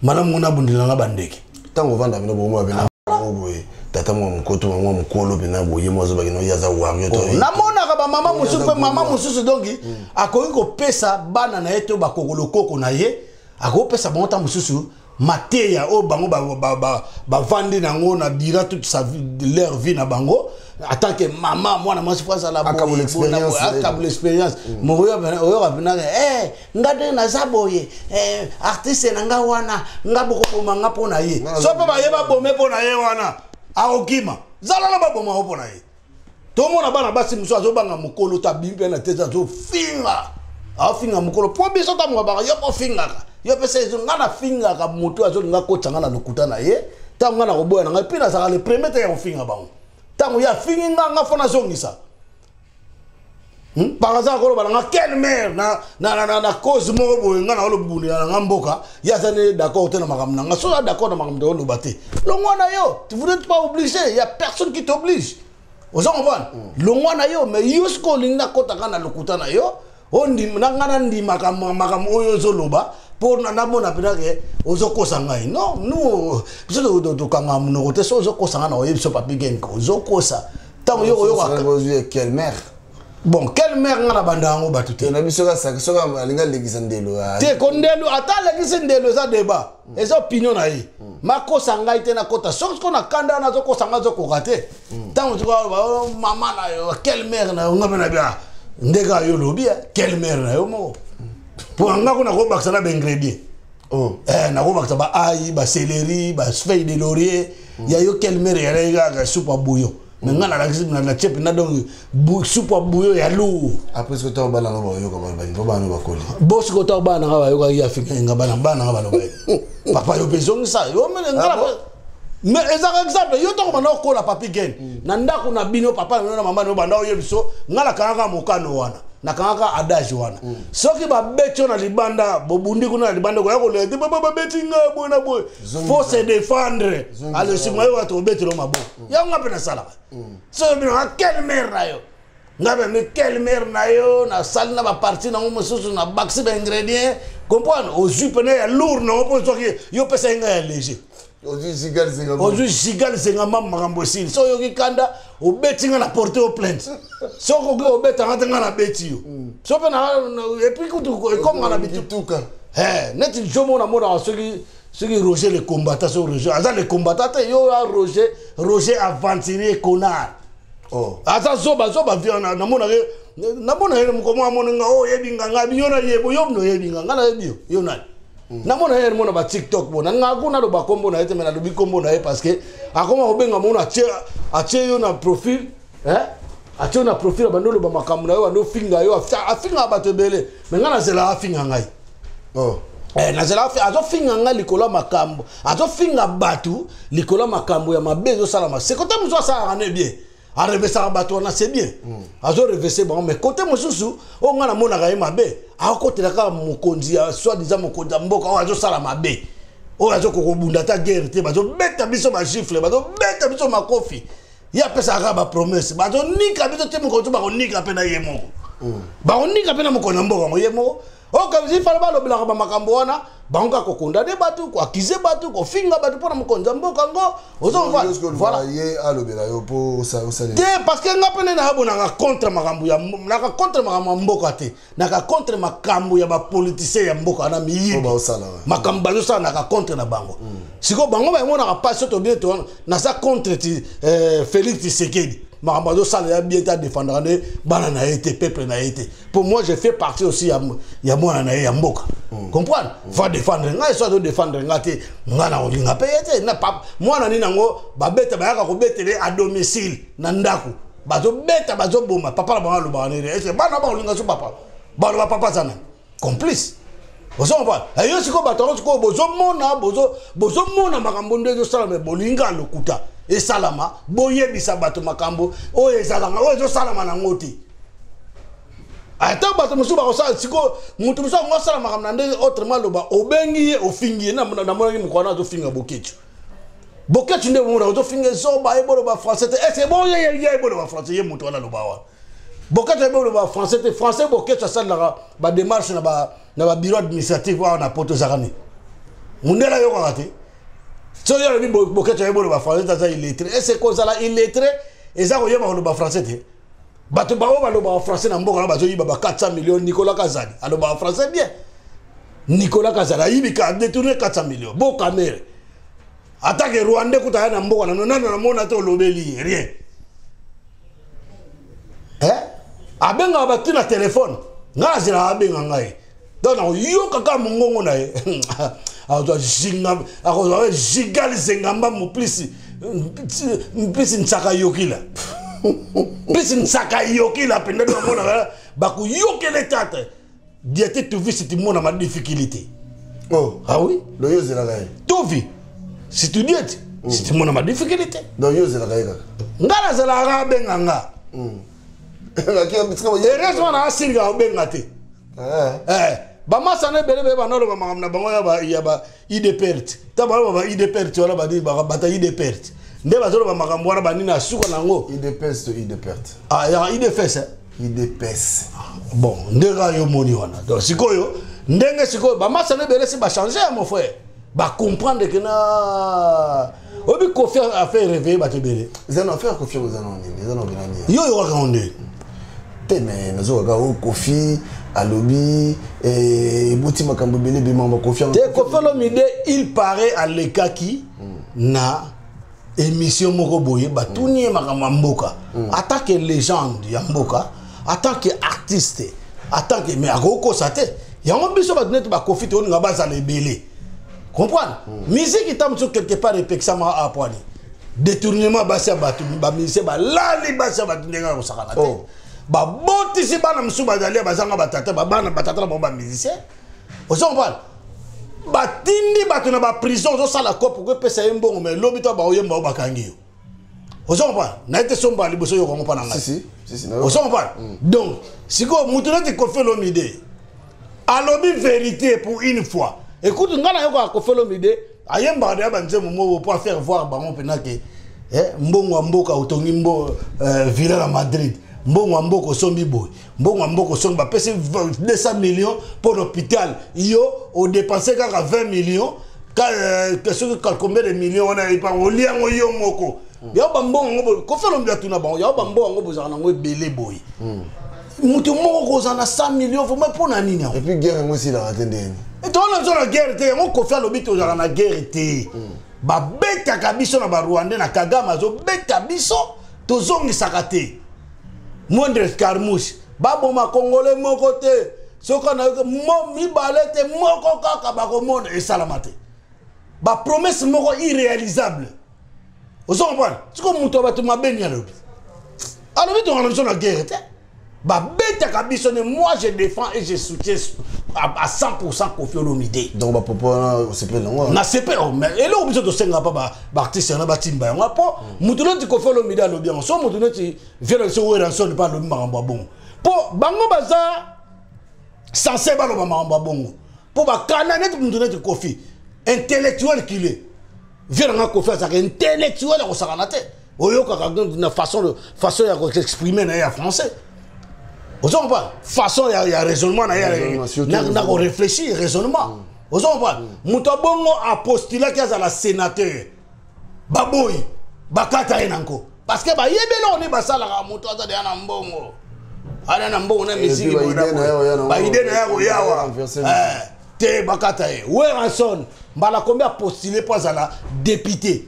malamu ngo nabundela nga bandeke. Ntango ovanda bino bomoi bena boye, tata mwa mokoto, mwa mokolo mpena boye, mwa azobaki no ye aza wario to. Namonaka bamama mosusu mpe mama mosusu, donc akoki kopesa bana na ye to bakokolokoko na ye, akopesa bango ta mosusu mateya oyo bango bavandi nango na dira toute sa vie, leur vie na bango en tant que mama. Mwana mwasi fo azala boye, Akabola boye na boye, experience. Akabola expérience. Moko oyoka mpenaka nga nde naza boye, artiste na nga wana, nga bokoboma nga mpo na ye. So mpe baye babome mpo na ye wana, akokima zala na baboma ngo mpo na ye. Tomona bana basi mosusu azobanga mokolo to abimi mpe na te, azofinga, aofinga mokolo mpo biso ntango baka yo mpo ofingaka yo mpe se nga nafingaka motu azolinga kotisa nga na lokuta na ye. Ntango nga na koboya na ngai mpe nazalaka le premier te ya kofinga bango. Ntango ye afingi nga, nga fo nazongisa. Par hasard koloba na nga quelle mare na cause moko boye, nga na olobundela na nga mboka, ye aza ne d'accord te na makambo na nga. So aza d'accord na makambo te, oloba te, longwa na yo. Vous n'êtes pas obligé, il y a personne qui t'oblige, oza comprendre? Longwa na yo. Mais yo sikoyo olingi nakɔtaka na lokuta na yo, na nga nandimaka makambo oyo ozoloba mpo namona mpena ke ozokosa ngai. Non, nous, biso tokangaka monoko te. So ozokosa ngai na oyebi so papi genka ozokosa ntango yo koyoka. Quelle mère? Bon, quelle mère, nga na banda yango bato te. Na biso kaka soki alingi alekisa ndelo. Te, kondelo ata alekisi ndelo, eza débat, eza opinion na ye. Makosa ngai te, nakota soki siko na kanda wana azokosa ngai, azokoka te. Ntango siko mama na yo, quelle mère na yo, nga mpe na bia ndenge yo olobi quelle mère na yo moko, mpo nga kuna kobakisa na baingrédient, nakobakisa baail, bacéleri, bafeuille de laurier. Ya yo quelle mère yalaki kaka supu ya bouillon, mais nga nalakisi natie mpena donc supu ya bouillon ya lourd. Après soki ntango bana ngo bayoka, balingo bana bakoli. Bo sikoyo ntango bana nga bayokaki afika nga, bana nga baloba ye papa yo mpe ezongisa yo nga. Mais ezaka exemple, yo ntango banda okola, papi gen, na ndako na bino, papa na bino na mama na yo banda oyebi so nga nakangaka mokano wana, nakangaka adage wana: soki babeti yo na libanda, bobundi kuna na libanda, koya kolela te baba babeti nga boye na boye, faut se défendre. Ale nsima yo bato obetelo maboko, yango nga mpe nasalaka. Soki bino quelle mère na yo, nga mpe mi quelle mère na yo, nasali na baparti nango mosusu, na bakisi baingrédient, comprendre? Ozwi pene ya lourd nango mpo soki yo opesa ye ngai ya léger. Ozwi Ozwi giga zenga, makambo esili. So oyoki kanda, obeti nga na porte yo plainte. Soki okoki obetanga te, nga na beti yo. So mpe et puis kutu ekomaka na bituka. Neti jo moko namonaka soki Roger le combattant, soki Roger aza le combattant te, yo a Roger, Roger aventurier, connard. Oh. Aza zoba zoba vi namonaka, namona ye mokomo amoni nga oyo oyebi nga, nga yo na yebo yo mno oyebi nga, nga nayebi yo, yo nani? Namona ye mona ba TikTok bo na nga kuna, naloba kombo na ye te, me nalobi kombo na ye parce que akoma kobenga mona atie yo na profil, hein? Atie yo na profil, abandi oloba makambo na yo, bandi ofinga yo, afingaka bato ebele. Me nga nazelaka afinga ngai. Oh. Nazela azofinga ngai likolo ya makambo, azofinga bato likolo ya makambo ya mabe ezosalama. Se kote mosusu asalaka ne bien, arevesaka bato wana, c'est bien, azorevese bango. Mais kote mosusu oyo ngai namonaka ye mabe, akokotela kaka mokonzi ya soi-disant mokonzi ya mboka oyo azosala mabe, oyo azokoka kobunda ata guerre te. Bazobeta biso bagifle, bazobeta biso makofi, ye apesaka kaka bapromesse. Bazonika biso te, mokonzi bakonika mpe na ye moko, bakonika mpe na mokonzi ya mboka yango ye moko. Oyo ifale balobelaka bamakambo wana, bango kaka kokondane bato, koakize bato, kofinga bato mpona mokonzi ya mboka yango. Ozomona ye alobela yo mpo osalela? Te, parce que nga mpe nde nayabonaka contre makambo ya, naka contre makambo ya mboka te, naka contre makambo ya bapoliticien ya mboka wana, miyibi. Baosala. Makambo bazosala, naka contre na bango. Sikoyo bango bayemonaka mpasi to bien to naza contre ti Félix Tshisekedi, makambo azosala ya bien te, adefendaka nde bana na ye te, peuple na ye te. Pour moi, je fais partie aussi ya mwana na ye ya mboka, comprendre? Faut défendre ngai. So azodefendre ngai te, ngai na kolinga mpe ye te. Na mwana nini yango babeta, bayaka kobetele à domicile na ndako, bazobeta, bazoboma papa na bango, alobaka nini? Ese bana bakolinga so papa, baloba papa aza nani? Complice, ozo comprendre? Yo sikoyo bato yango sikoyo bozomona, bozomona makambo nde ezosalama, bolinga lokuta esalama. Boyebisa bato makambo oyo ezalanga, oyo ezosalama nango te. Ata bato mosusu bakosala sikoyo, moto mosusu akongo asala makambo na ndenge autrement, aloba obengi ye, ofingi ye. Namonaki mokwana azofinga Bokecu. Boketshu nde bomona ozofinga ezoba eboloba français te. Ese bon ye ye eboloba français ye moto wana aloba wana. Boketshu eboloba français te. Français Boketshu asalelaka ba démarche na ba bureau administratif awa na poto ezaka nini? Mundele ayokaka te. Soki alobi Boketshu ayeboloba français te, aza illettré. Ese kozala illettré eza koyeba koloba français te. Bato bango balobaka français na mboka na bazoyiba ba 400 millions. Nicolas Kazadi alobaka français bien. Nicolas Kazadi ayibi ka détourné 400 millions. Bo Kamerhe atake Rwandais kuta aya na mboka na nano namona te, olobeli ye rien. Eh? Abengaka bato na telefone, ngai azelaka abenga ngai, donc nakoyoka kaka mongongo na ye, akozwa zinga, akozwa giga zengamba moplisi mpisi nsaka yokila mpisi nsaka yokila mpenza. Namonaka bakoyokela tata diate tuvi si tu mona ma difficulté. Oh. Ah oui. Donc yo ozelaka ye? Tuvi si tu diete si tu mona ma difficulté. Donc yo ozelaka ye kaka? Nga nazalaka abenga nga. Heureusement na asilika obenga te. Bamasana ebele beye banoloba makambo na bango ya ba idpert ta baloba ba idpert wana banini bata idpert nde bazoloba makambo wana banini asuka nango. Idps to idpert? Ah, ya idfs, eh? Idps. Bon, ndenge yo moni wana. Donc sikoyo ndenge sikoyo bamasana ebele si bachange ya mon frère, bacomprendre ke na oyebi Kofi affaire réveiller bato ebele. Eza na affaire Kofi, eza na nini, eza na obina nini? Yo oyokaka ngo ndeni? Te, mais nazokaka oyo Kofi alobi eboti makambo ebele ebemaka Kofi. Te, Kofi Olomide, il paraît alekaki na émission moko boye, batuni ye makambo ya mboka en tant que légende ya mboka, en tant que artiste, en tant que, mais akokosa te. Yango biso bato neti bakofi te olinga bazala ebele comprendre musique ta mosusu quelque part epekisama apwani détournement basi ya bato, bamusicien balali basi ya bato ndenge ya kosakana te. Babotisi bana mosusu bazali ya bazanga batata, babana batata na bango bamusicien. Ozo comprendre, batindi bato na baprison, ozosala kope okopesa ye mbongo, mais lobi to baoyemba oyo bakangi yo. Ozo comprendre, naye te somba liboso yoka yango mpa na ngai. Ozo comprendre, donc sikoyo motu neti Kofi Olomide alobi vérité pour une fois. Écoute, ngai nayokaka Kofi Olomide ayembaka deya banzembo moko po afaire voir bango mpena ke mbongo ya mboka otongi mbo villa na Madrid, mbongo ya mboka osombi boye, mbongo ya mboka osombi, bapesi 200 millions mpo na hôpital, yo odépense kaka 20 millions, soki combien de millions wana olia yango yo moko. Yango bambongo yango, Kofi Olomide atuna bango yango, bambongo yango bozalaka nango ebele boye, moto moko kozala na 100 millions vraiment mpo na nini yango? Et puis guerre yango esilaka te ndeni? Tona biso na guerre te. Yango Kofi alobi tozalaka na guerre te. Babetaka biso na barwandais na Kagame azobeta biso, tozongisaka te moindre escarmouche. Baboma Congolais moko te, soki nayoki mo mibale te, moko kaka bakomona esalama te. Bapromesse moko irréalisable. Ozo comprendre, siko moto ya bato mabeni alobi tongana biso na guerre te, babetaka biso ne. Moi, je défends et je soutiens à 100% Kofi Olomide. Donc bapopo wana osepeli nango? Nasepeli. Oh, mais eloko biso tosengaka mpa baartiste wana batimba yango mpo motu neti Kofi Olomide alobi yango, so motu neti vieux na biso Werrason mpe alobi makambo ya bongo, mpo bango baza censé baloba makambo ya bongo, mpo bakana neti motu neti Kofi, intellectuel qu'il est. Vieux nanga Kofi azalaka intellectuel ya kosakana te. Oyokaka na façon ya koexprime na ye ya français, ozo comprendre, façon ya raisonnement na ye, na koréfléchir raisonnement. Ozo comprendre, moto abongo apostulaki azala sénateur, baboyi, bakata ye nanko parce que bayebi eloko nini basalaka. Moto aza deya na mbongo, ana na mbongo na misiki, baide na ya koyawa te, bakata ye. Werrason mbala kombi apostule mpo azala député,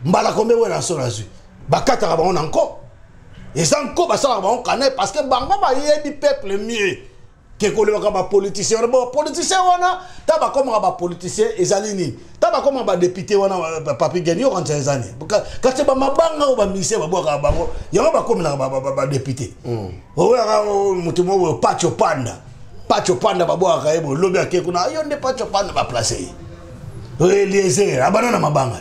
mbala kombi Werrason azwi, bakataka bango na nko. Eza nko basalaka bango kane parce que bango bayebi peuple mieux ke kolobaka bapoliticien wana. Bapoliticien wana ta bakomaka bapoliticien ezali nini? Ta bakomaka badéputé wana, Papi Geni, yoka ntina eza nini? Kasi bamabanga oyo bamusicien babwakaka bango, yango bakomelaka badéputé. Oyaka motu moko Pacho Panda, Pacho Panda babwakaka ye boye, lobi ake kuna, yo nde Pacho Panda, baplace ye. Eliezer abana na mabanga.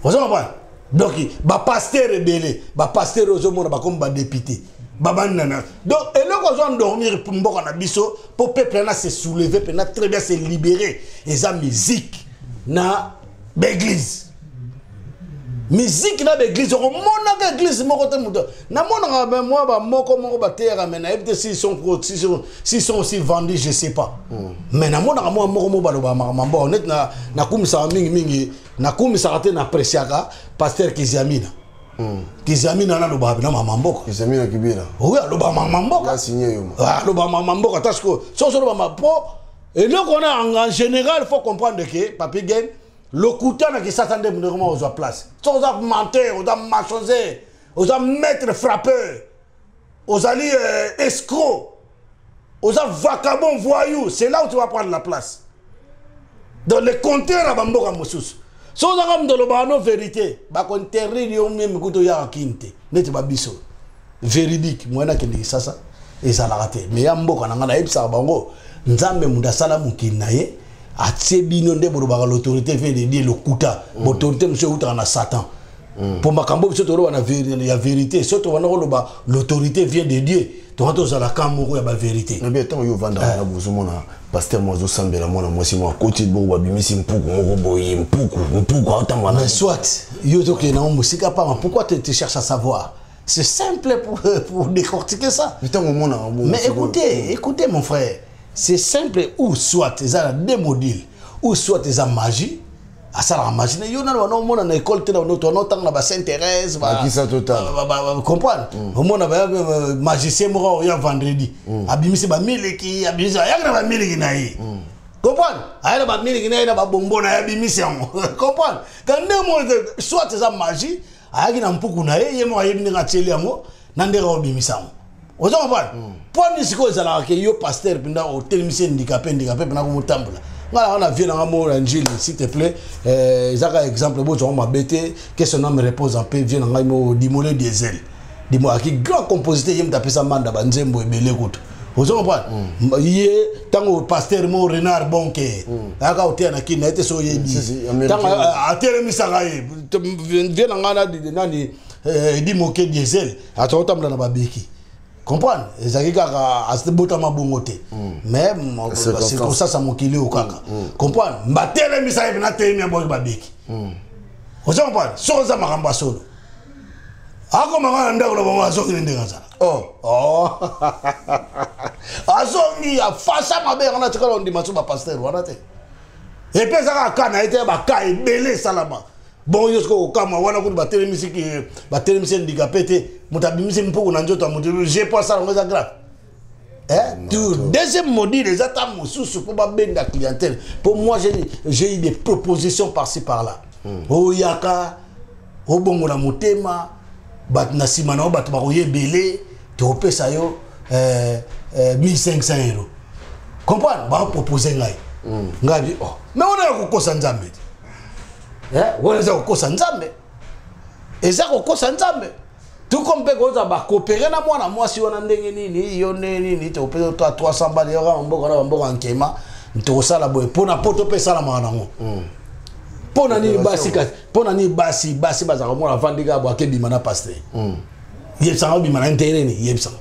Oza comprendre, donc bapasteur ebele, bapasteur ozomona bakomi badéputé, babandi nana. Donc eloko azo endormir mboka na biso mpo peuple wana se soulever mpena très bien, se libérer, eza musique na baeglise. Musique na baeglise, okomonaka église moko te. Moto namonaka mwa bamoko moko bateyaka, mais nayebi te s'ils sont s'ils sont aussi vendus, je sais pas. Mais namonaka mwa moko moko balobaka makambo mboka neti nakumisaka mingimingi, nakumisaka te, napresiaka pasteur Kiziamina. Kiziamina nalobaka mpena mama mboka. Kiziamina Kibila. Oui, alobaka mama mboka, alobaka mama mboka. Ta sikoyo soki ozoloba mpo eloko wana, en général faut comprendre que Papi Gen, lokuta na Kisasa nde moto ekoma kozwa place. Soki oza menteur, oza mensonger, oza maître frappeur, ozali escroc, oza vagabond, voyou, c'est là où tu vas prendre la place. Donc le compteur ya bamboka mosusu, soki ozaka moto olobaka no vérité, bakointerdire yo meme kuta oyaka kini te. Neti babiso véridique, moyen nakende Kisasa ezalaka te. Mais ya mboka na ngai, nayebisaka bango, Nzambe moto asala mokili na ye, atie bino nde bolobaka l'autorité vient de Dieu. Lokuta. Autorité mosusu eutaka na Satan. Mpo makambo biso toloba na ya vérité, so tobanda koloba l'autorité vient de Dieu, tonga tozala ka moko ya bavérité. Nabi, ntango yo ovandaka na bozomona pasteur mo azosambela, mwana mwasi mo akoti bongo, babimisi mpuku moko boye, mpuku, mpuku aotambola. Mais soit yo tokende nango mosika pama, pourquoi tu cherches à savoir? C'est simple pour décortiquer ça. Mais écoutez, écoutez mon frère, c'est simple. Ou soit eza na deux modules, ou soit eza magie, asalaka magie na yo. Nano wana omona na école te, na tona otanga na ba Sainte Thérèse, comprendre, omona magicien moko oya vendredi, abimisi bamiliki, abimisi, ayaki na bamiliki na ye, comprendre, aya na bamiliki na ye na babombo na ye, abimisi yango, comprendre. Ka nde mo soit eza magie, ayaki na mpuku na ye, ye moko ayebi ndenge atieli yango na ndenge aobimisa yango. Oza comprendre mpo nini sikoyo ezalaka ke yo pasteur mpenza otelemisi handicapé, handicapé mpena komotambola? Nga nanga na vie nanga mo na Njili, s'il te plaît, ezaka exemple, bozwango mabe te, que son âme repose en paix, vie na ngai mo Dimole Diesel. Dimo aki grand compositeur, ye moto apesa manda banzembo ebele kutu. Ozo comprendre, ye ntango pasteur mo Renard Bonke ayaka koteya na Kini na ye te, so oyebi ntango atelemisaka ye, vie na ngai nani Dimoke Diesel aza kotambola na babeki, comprendre, ezalaki kaka abotama bongo te, mais circonstance ya mokili oyo kaka, comprendre, batelemisa ye mpena, telemi aboki babeki. Oza comprendre, soki oza makambo ya solo, akomaka na ndako na bango, azongi ndenge azala. Oh. Azongi afasa mabe yango, natikala ondima so bapasteur wana te. Epe ezaka ka na ye te, baka ebele esalama bon. Yo soki okama wana kutu batelemisi, batelemisi handicapé te, moto abimisi mpuku na nzoto ya moto je po asala yango, eza grave. Deuxième module eza ta mosusu mpo babenda clientèle. Mpo moi j'ai eu des propositions par-ci par-là. Oyaka obongola motema, bato na nsima na yo, bato bakoya ebele, tokopesa yo 1500 euros, comprendre, bapropose ngai. Ngai bi oh, mais wana ya kokosa Nzambe te, wana eza kokosa Nzambe, eza kokosa Nzambe. Tuko mpe kozwa bakopere na mwana mwasi wana ndenge nini, yo ndenge nini, tokopesa to 300 bale, yoka bamboka na bamboka ya nkema, tokosala boye mpona poto mpe esalamaka nango. Mpo na nini basi kasi, mpo na nini basi bazalaka mwana avandi kaka boye, akebima na pasteur, yebisanga obima na intérêt nini? Yebisanga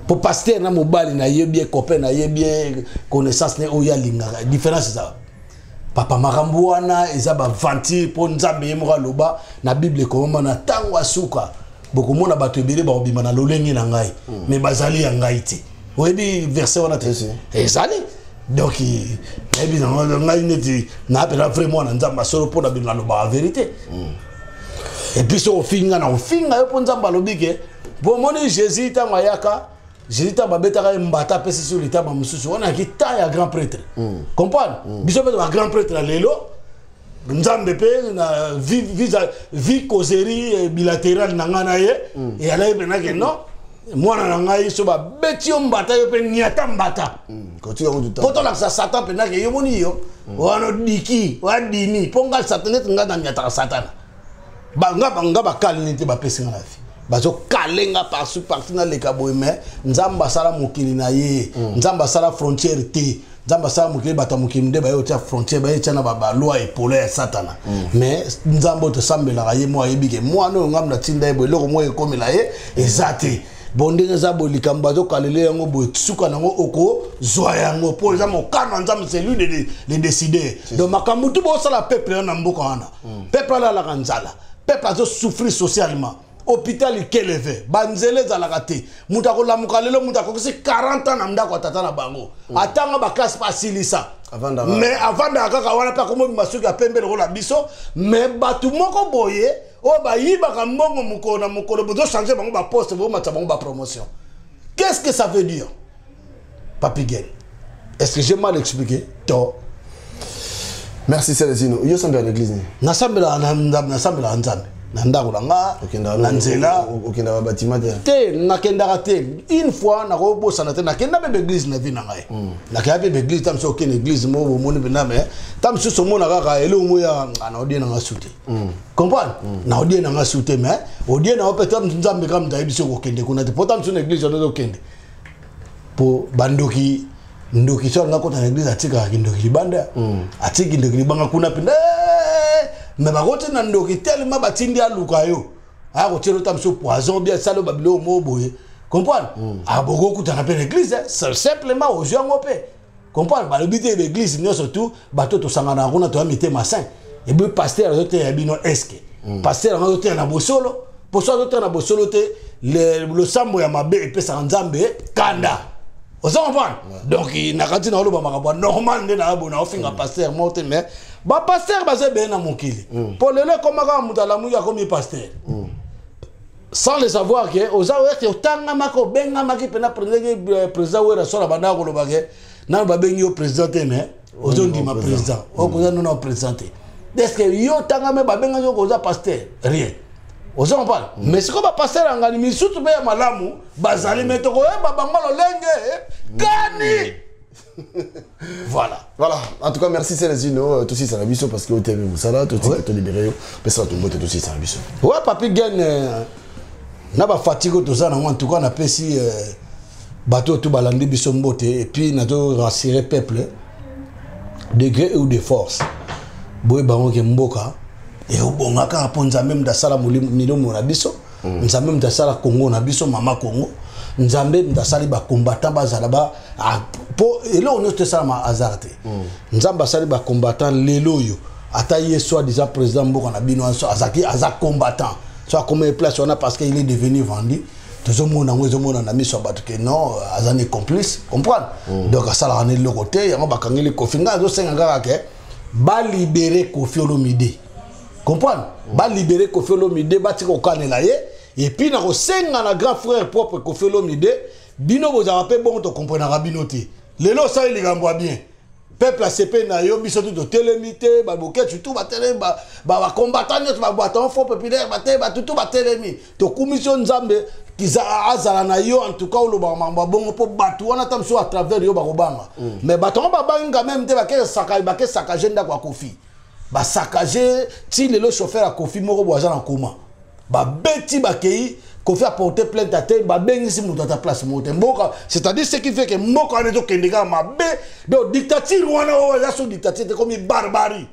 po pasteur na mobali nayebi ye, copain nayebi ye, connaissance ne oyo alingaka, différence eza papa. Makambo wana eza baventure, mpo Nzambe ye moko aloba na Bible, ekomama na ntango ya suka bokomona bato ebele bakobima na lolenge na ngai, mais bazali ya ngai te. Oyebi verset wana te? Ezali. Donc nayebi nango ngai neti naapela vrai mwana Nzambe asolo, mpo na bino nalobaka vérité. Et puis soki ofinga, na ofinga yo, mpo Nzambe alobi ke mpo omoni Jésus ntango ayaka, Jésus ntango babetaka ye mbata, apesi sur litaba mosusu wana yaki ta ya grand prêtre, comprendre. Biso mpe ba grand prêtre ya lelo, Nzambe mpe na vie causerie bilatérale na ngai na ye eyalaki mpena ke non, mwana na ngai, so babeti yo mbata, yo mpe niata mbata, mpo tolakisa Satan mpena ke yo moni yo wana odiki wadimi. Mpo ngai Satan neti ngai naniataka Satana, nga bakalini te, bapesi nga na vie, bazokale nga partout partout, naleka boye. Mais Nzambe asala mokili na ye, Nzambe asala frontière te. Nzambe asala mokili, bato ya mokili nde baye kotia frontière, baye tia na baloi epola ya Satana. Mais Nzambe oyo tosambelaka, ye mo ayebi ke mwana oyo ngambo natinda ye boye, eloko moko ekomela ye eza te. Bon, ndenge eza boye, likambo bazokalela yango boye, suka nango okozwa yango, mpo eza mokano ya Nzambe, c'est lui de décider. Donc makambo tu bosala peuple wana na mboka wana, peuple alalaka nzala, peuple. Peuple azosouffrir socialement. Hôpital ikeleve, banzela ezalaka te. Moto akolamuka lelo, moto akokisi 40 ans na ndako ya tata na bango, atanga baklasse mpe asilisa, mais avandaka kaka wana mpe akomobima soki ya pembe lokola biso. Mais bato moko boye oyo bayibaka mbongo mokolo na mokolo, bozochange bango baposte, bomatisa bango bapromotion. Qu'est-ce que ça veut dire, Papi Gen? Est-ce que j'ai mal expliqué to? Merci Celestino. Yo sambela na église? Nasambelaka na Nzambe, nasambelaka Nzambe na ndako na nga, na nzela. Okendaka batima te? Te, nakendaka te. Une fois nakobosana te, nakenda mpe baeglise na vie na ngai, nakenda mpe baeglise. Ta mosusu okende église moko, bomoni mpenza, mais ta mosusu omona kaka eloko moko ya na odie nanga su te, comprendre, na odie nanga su te. Mais odie na yo mpe ta mosusu Nzambe kaka moto ayebi soki okende kuna te, po ta mosusu na église wana ozokende po bandoki. Ndoki so alinga kota na église, atikaka kindoki libanda, atiki kindoki libanga kuna mpenza. Me bakoti na ndoki telema, batindi aluka yo, aya kotiela ota mosusu poison, bien esala babiloko moko boye, comprendre. Abokokutana mpe na église, simplement ozwi yango mpe, comprendre. Balobi te baeglise nyonso tu bato tosanganaka kuna toya mitema saint. Ebi pasteur azoteya bino, est-ce pasteur yango azoteya na bosolo? Poso azoteya na bosolo te. Losambo ya mabe epesaka Nzambe kanda, oza comprendre. Donc na kati na oloba makambo ya normal nde na bona ofinga pasteur moko te, mais bapasteur baza ebele na mokili, mpo lelo ekoma kaka moto alamuki akomi pasteur sans le savoir ke oza ete otangamaki, obengamaki mpena ndenge président Wera so na bandaka koloba ke nano babengi yo président te, mais ozondima président okoza nono président te. Est ce que yo otangami, babengaki yo koza pasteur? Rien, oza comprendre. Mais sikoyo bapasteur ya ngani misusu mpe ya malamu bazali, mais tokoyeba bango lolenge kani. Voilà. Voilà, en tout cas merci Celestino. Tosi na biso parce que otv mosala totika tolibere yo, pesa bato mbote, tosi na biso. Ouais, Papi Gen, na bafatigue oyo toza nango, en tout cas napesi bato oyo to balandi biso mbote. Et puis nazo rassurer peuple de gré ou de force, boye bango ke mboka eobonga kaka, mpo Nzambe moto asala milimo na biso, Nzambe moto asala Kongo na biso, mama Kongo, Nzambe moto asali bacombattant bazala ba mpo eloko nyonso toesalama hasard te. Nzambe asali bacombattant lelo oyo, ata ye soi disant président mboka na bino azalaki aza combattant, so akomi place wana parce que il est devenu vendu. Tozomona yango, ezomona na miso ya bato ke non, aza ni complice, comprendre. Donc asalaka na eloko te, yango bakangeli Kofi. Ngai azosenga kaka ke balibere Kofi Olomide, comprendre, balibere Kofi Olomide, batika kokanela ye. Et puis na kosenga na grand frère propre Kofi Olomide, bino bozalaka mpe bongo, tokomprenaka bino te. Lelo osali likambo ya bien, peuple asepe na yo, biso tu totelemi te, baboketu tu batelemi, bacombattant nyonso, babwaton Front populaire batelemi, bato tu batelemi, tokumisi yo. Nzambe azala na yo. En tout cas olobaka makambo ya bongo mpo bato wana ta mosusu à travers yo bakobanga, mais bato yango babangi quand même te. Bake saccage ndako ya Kofi, basaccage ti lelo. Chauffeur ya Kofi moko bo aza na koma, babeti, bakei. Kofi aporte plainte ate, babengisi moto ata place moko te. Mboka, c'est-à-dire ce qui fait que mboka wana ezokende kaka mabe. Donc dictature wana oyo eza so dictature te, komi barbarie,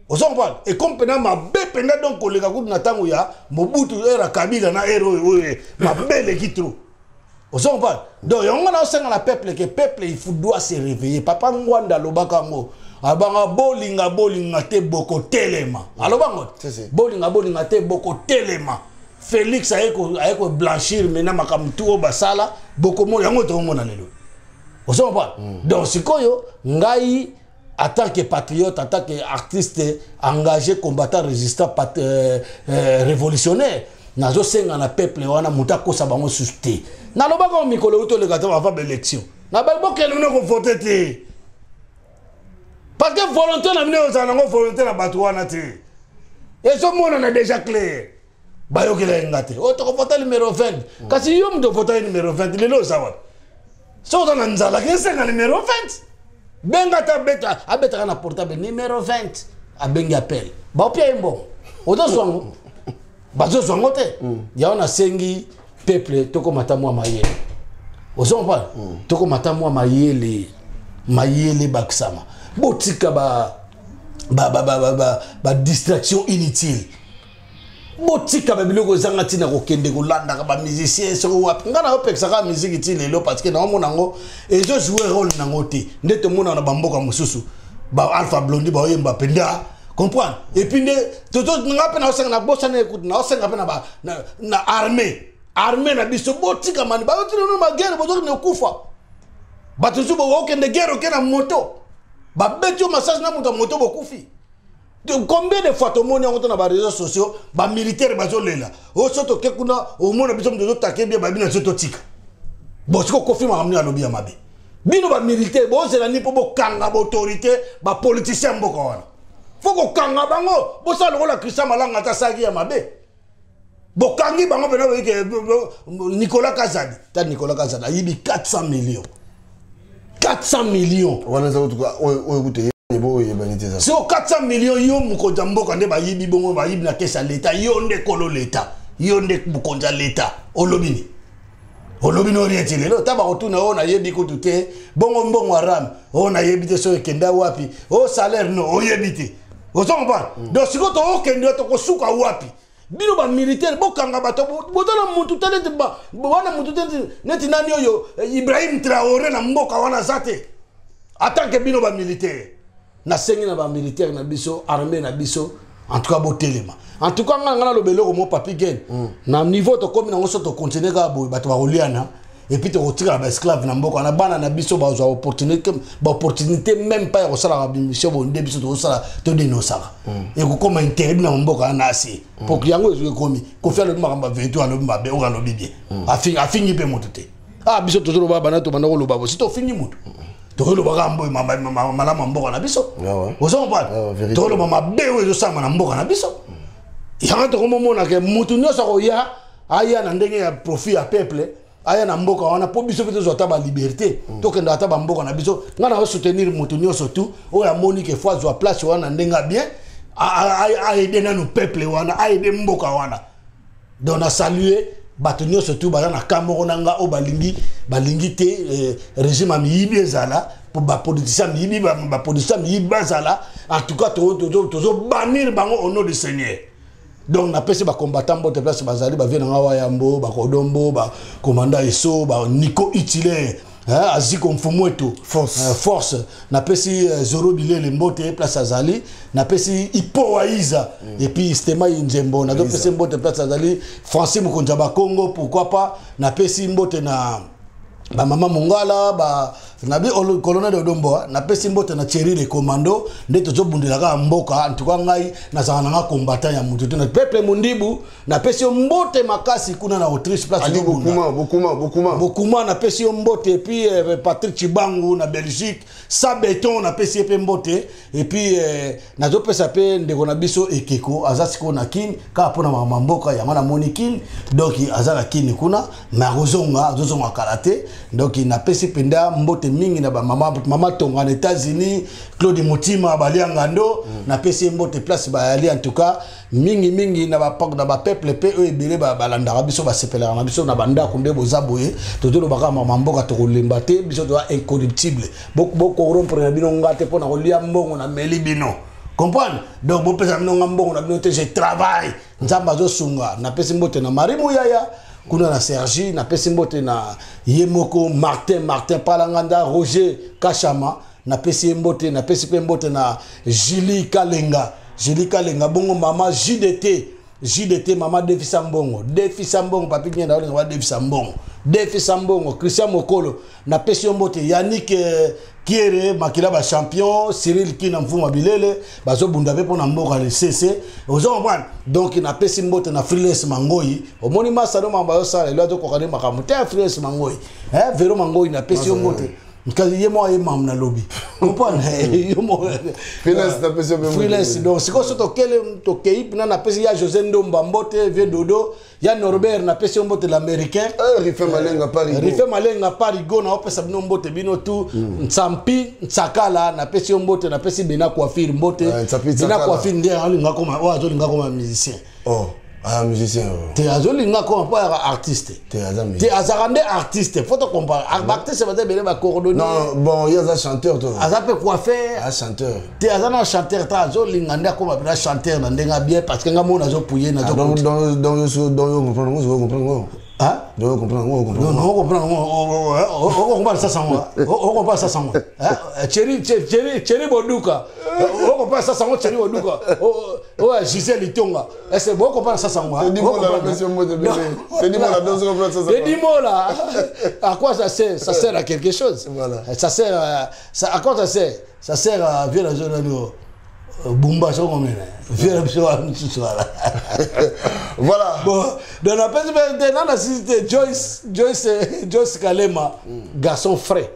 ozo comprendre, ekomi mpena mabe mpenza. Donc koleka kutu na ntango ya Mobutu, ère Kabila na ère oyo oyo, mabe eleki trop, ozo comprendre. Donc yango na osenga na peuple ke peuple, il faut doit se réveiller. Papa Ngwanda alobaka yango, abanga bolinga bolinga te, bokotelema. Alobango bolinga bolinga te, bokotelema. Félix aye koblanchir maintenant makambo tu oyo basala, bokomona yango, tokomona lelo, ozo comprendre. Donc sikoyo ngai en tant que patriote, en tant qu'artiste engagé, combattant, résistant, révolutionnaire, nazosenga na peuple wana, moto akosa bango susu te. Nalobaka mikolo oyo toleka te avant baélection, na bayi bokende bino kovote te, parce que volonté na bino ozala nango volonté na bato wana te, ezomonana déjà clair. Bayokela ye nga te, oyo tokovota numéro 20. Kasi yo moto ovota ye numéro 20, lelo oza wapi? Soki oza na nzala, kesenga numéro 20, benga ata abeta, abetaka na portable numéro 20, abengi appel, baopia ye mbongo, ozozwa yango, bazozwa yango te. Yango nasengi peuple, tokomata mwa mayele, ozo comprendre, tokomata mwa mayele, mayele bakisama. Botika ba distraction inutile, botika babiloko ezanga ntina, kokende kolandaka bamusicien soki wapi. Ngai naopekisaka musique ti lelo, parce que naomona yango ezojoue rôle nango te. Nde tomonaka na bamboka mosusu, ba Alpha Blondy baoyemba mpenza. Comprendre? Et puis nde nga mpe naosenga, nabosana, ekuti naosenga mpe na armée na biso, botika mani bayotina baguerre, bozokende kokufa. Bato mosusu bokokende guerre, oke na moto, babeti yo masasi na moto ya moto, bokufi. Combien de fois tomoni yango to na baréseaux sociaux, bamilitaire bazolela oyo? So toke kuna, omona biso moto ozotake bie babi na biso, totika. Bon, siko Kofi, makambo nini alobi ya mabe? Bino bamilitaire bozela nini mpo bokanga baautorité, bapoliticien mboka wana? Fo kokanga bango, bosala lokola Christian Malanga, ata asalaki ya mabe, bokangi bango mpena. Boyike Nicolas Kazadi, ta Nicolas Kazadi ayibi 400 millions, 400 millions. Wana eza oyo kutu boyebani te. Siko 400 millions, yo mokonzi ya mboka nde bayibi bongo, bayibi na caisse ya leta. Yo nde kolo leta, yo nde mokonzi ya leta, olobi ni olobi no rien ti lelo. Ta bakotuna oyo nayebi kutu te. Bongo mbongo ya RAM oyo nayebi te soki ekenda wapi, oyo salaire no oyebi te, ozo comprendre? Donc sikoyo tookende, tokosuka wapi? Bino bamilitaire, bokanga bato, boza na mutu te neti wana, mutu te neti nani oyo, Ibrahim Traoré na mboka wana aza te. Atanke bino bamilitaire, nasengi na bamilitaire na biso, armée na biso, en tout cas botelema. En tout cas nga naloba eloko mo, Papi Gen, na niveau tokomi nango, so tocontinue kaka boye, bato bakoliana et puis tokotikala baesclave na mboka na bana na biso. Bazwa opportunité, baopportunité même pas ya kosalaka bimission boye nde biso tozosala, todénonçaka, ekokoma interdit na mboka wana ase po yango ekomi. Kofi alobi makambo ya vérité, alobi mabe oyo, alobi bien, afingi mpe moto te. Ah, biso tozoloba bana, tobanda koloba bo si tofingi moto, tokolobaka mboyo malamu ya mboka na biso, ozo comprendre? Tokoloba mabe oyo ezosalama na mboka na biso. Yango tokomomona ke motu nyonso akoya, aya na ndenge ya profit ya peuple, aya na mboka wana mpo biso mpe tozwa ata baliberté, tokenda ata bamboka na biso. Ngai na soutenir motu nyonso tu oyo amoni ke fo azwa place wana na ndenge ya bien, aide nanu peuple wana, aide mboka wana. Donc na salue bato nyonso tu baza na ka moko na nga oyo balingi te régime ya miyibi ezala, po bapoliticien miyibi, bapoliticien miyibi bazala. En tout cas tozobannir bango au nom du Seigneur. Donc napesi bacombattant mbote place bazali, bavie na nga Wayambo, bakodombo, bakomanda eso, baniko utile aziko mfumu eto force, force. Napesi Zoro Bilele mbote place azali, napesi Ipo Waiza, et puis Stema Nzembo, nazopesi mbote place azali, Francis mokonzi ya Bakongo, pourquoi pas. Napesi mbote na bamama Mongala ba nabi colonel Odombo, napesi mbote na Thierry le commando. Nde tozobundela kaka mboka. En tout cas ngai nazalaka nanga combattant ya motu te na peuple Mondibu. Napesi yo mbote makasi kuna na Autriche place. Ali Bokuma, Bokuma, Bokuma. Bokuma, napesi yo mbote. Et puis Patrick Chibangu na Belgique, sa beton, napesi ye mpe mbote. Et puis nazopesa mpe ndeko na biso Ekeko, aza sikoyo na Kini kaka mpona makambo ya mboka yango. Namoni Kini, donc aza na Kini kuna, mais akozonga, azozonga kala te. Donc napesi mpenza mbote mingi na bamama, mama Tonga na États-Unis, Claude Motima Baliangando, napesi ye mbote place bayali. En tout cas mingimingi na bapeuple mpe oyo ebele balandaka biso, basepelaka na biso na bandako nde boza boye. Tozolobaka mama mboka, tokolemba te, biso toza incorruptible. Bocorrompre na bino nga te mpo na kolia mbongo na meli bino, comprendre? Donc bopesa bino nga mbongo na bino te, je travaille, Nzambe azosunga. Napesi mbote na Marie Muyaya kuna na Sergi, napesi mbote na ye moko Martin, Martin Palanganda, Roger Kashama, napesi ye mbote. Napesi mpe mbote na Julie Kalenga, Julie Kalenga. Bongo mama JDT, JDT, mama defisa mbongo, defisa mbongo, Papi Ngenda olinga badefisa mbongo, defisa mbongo. Christian Mokolo, napesi yo mbote. Yannick Kiere Makila, bachampion Cyril Kina Mfuma Bilele, bazobunda mpe mpona mboka lesese, ozo comprendre? Donc napesi mbote na Freelance Mangoi. Omoni masano makambo azosala lelo, azokoka nde makambo te. Freelance Mangoi, Vero Mangoi, napesi yo mbote. Kasi ye moko ayemamu na lobi, comprendre? Yo moko freelance. Donc sikoyo so tokele, tokei mpena, napesi ya José Ndomba mbote, vieux Dodo ya Norbert, napesi yo mbote l'Américain. Rife Malenga Parigo. Rife Malenga Parigo, naopesa bino mbote bino tu. Nsampi Nsakala, napesi yo mbote. Napesi Bena Coiffure mbote. Bena Coiffure nde alinga koma oyo, azolinga koma musicien. Oh, ah, musicien. Te, azolinga koma mpo ayaka artiste. Te, aza. Te, azalaka nde artiste, faut tocompare baartiste baza ebele, bacoordonnier. Non, bon, ye aza chanteur to. Aza mpe coiffeur. Aza chanteur. Te, aza na chanteur te, azolinga nde akoma mpena chanteur na ndenge bien, parce que nga mona azopuye. Donc yo comprendre ngo, comprendre ngo. Hein? Donc, comprendre, on comprend. Non, non, on comprend, on comprend ça sans moi. On comprend ça sans moi. Thierry, Thierry, Thierry Boduka. On comprend ça sans moi, Thierry Boduka. Oh, Gisèle Itonga. Est-ce que on comprend ça sans moi? C'est dis-moi là, monsieur Mot de bébé. C'est dis-moi là, on comprend ça sans moi. Dis-moi là. À quoi ça sert? Ça sert à quelque chose. Voilà. Ça sert à, ça, à quoi ça sert? Ça sert à vieux la zone Bumba so combien? Vieux la zone voilà. Voilà. Bon, dans la personne dans la cité Joyce Joyce Joyce Kalema, garçon frais.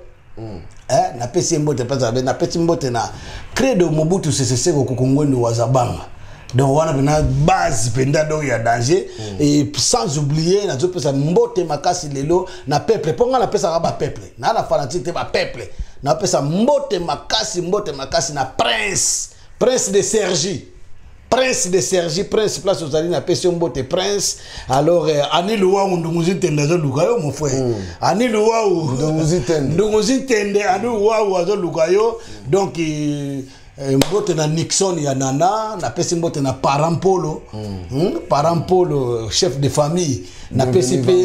Hein, na pesi mbote pesa na pesi mbote na credo Mobutu Sese Seko Kukungwendo Wazabanga. Donc wana pena base penda donc ya danger et sans oublier na zo pesa mbote makasi lelo na peuple ponga na pesa ba peuple. Na na fanatique te ba peuple. Na pesa mbote makasi na prince, prince de Sergi. Prince de Sergi, prince place aux alliés, na pesi mbote prince. Alors Ani Luau Ndunguzi Tende azo luka yo mon frère. Ani Luau Ndunguzi Tende. Ndunguzi Tende Ani Luau azo luka yo. Donc mbote na Nixon ya Nana, na pesi mbote na Parampolo. Parampolo chef de famille. Na pesi pe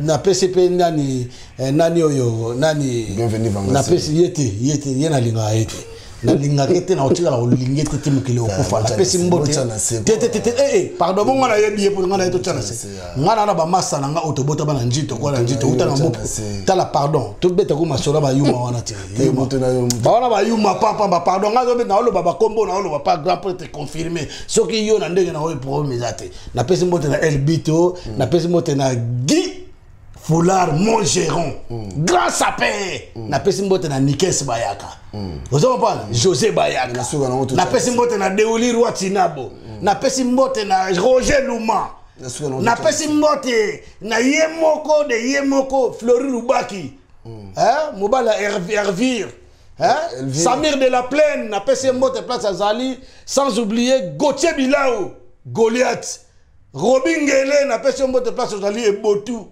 na pesi pe nani nani oyo nani. Bienvenue Vangasele. Na pesi yete yete ye na linga yete. Na linga kete na otika na olinge tete mokili okufa. Na pesi mbote. Tete tete eh pardon bongo na yebi po ngana yeto tchana se. Ngana na ba masa na nga otobota bana njito kwa na njito uta na mbopo. Tala pardon, to beta ko masola ba yuma wana te. Ba wana ba yuma papa ba pardon nga zo na oloba ba kombo na oloba pa grand prêtre confirmé. Soki yo na ndenge na oyo problème ezate. Na pesi mbote na El Bito, na pesi mbote na Guy Foulard mon gérant, grand sapeur, na pesi mbote na Nikes Bayaka. Vous comprenez? José Bayaka. Na pesi mbote na Deoli Roi Tinabo. Na pesi mbote na Roger Luma. Na pesi mbote na Yemoko de Yemoko Flori Lubaki. Hein? Mobala Hervir. Hein? Samir de la Plaine, na pesi mbote place Azali, sans oublier Gauthier Bilao, Goliath. Robin Ngele, na pesi mbote place Azali et Botou.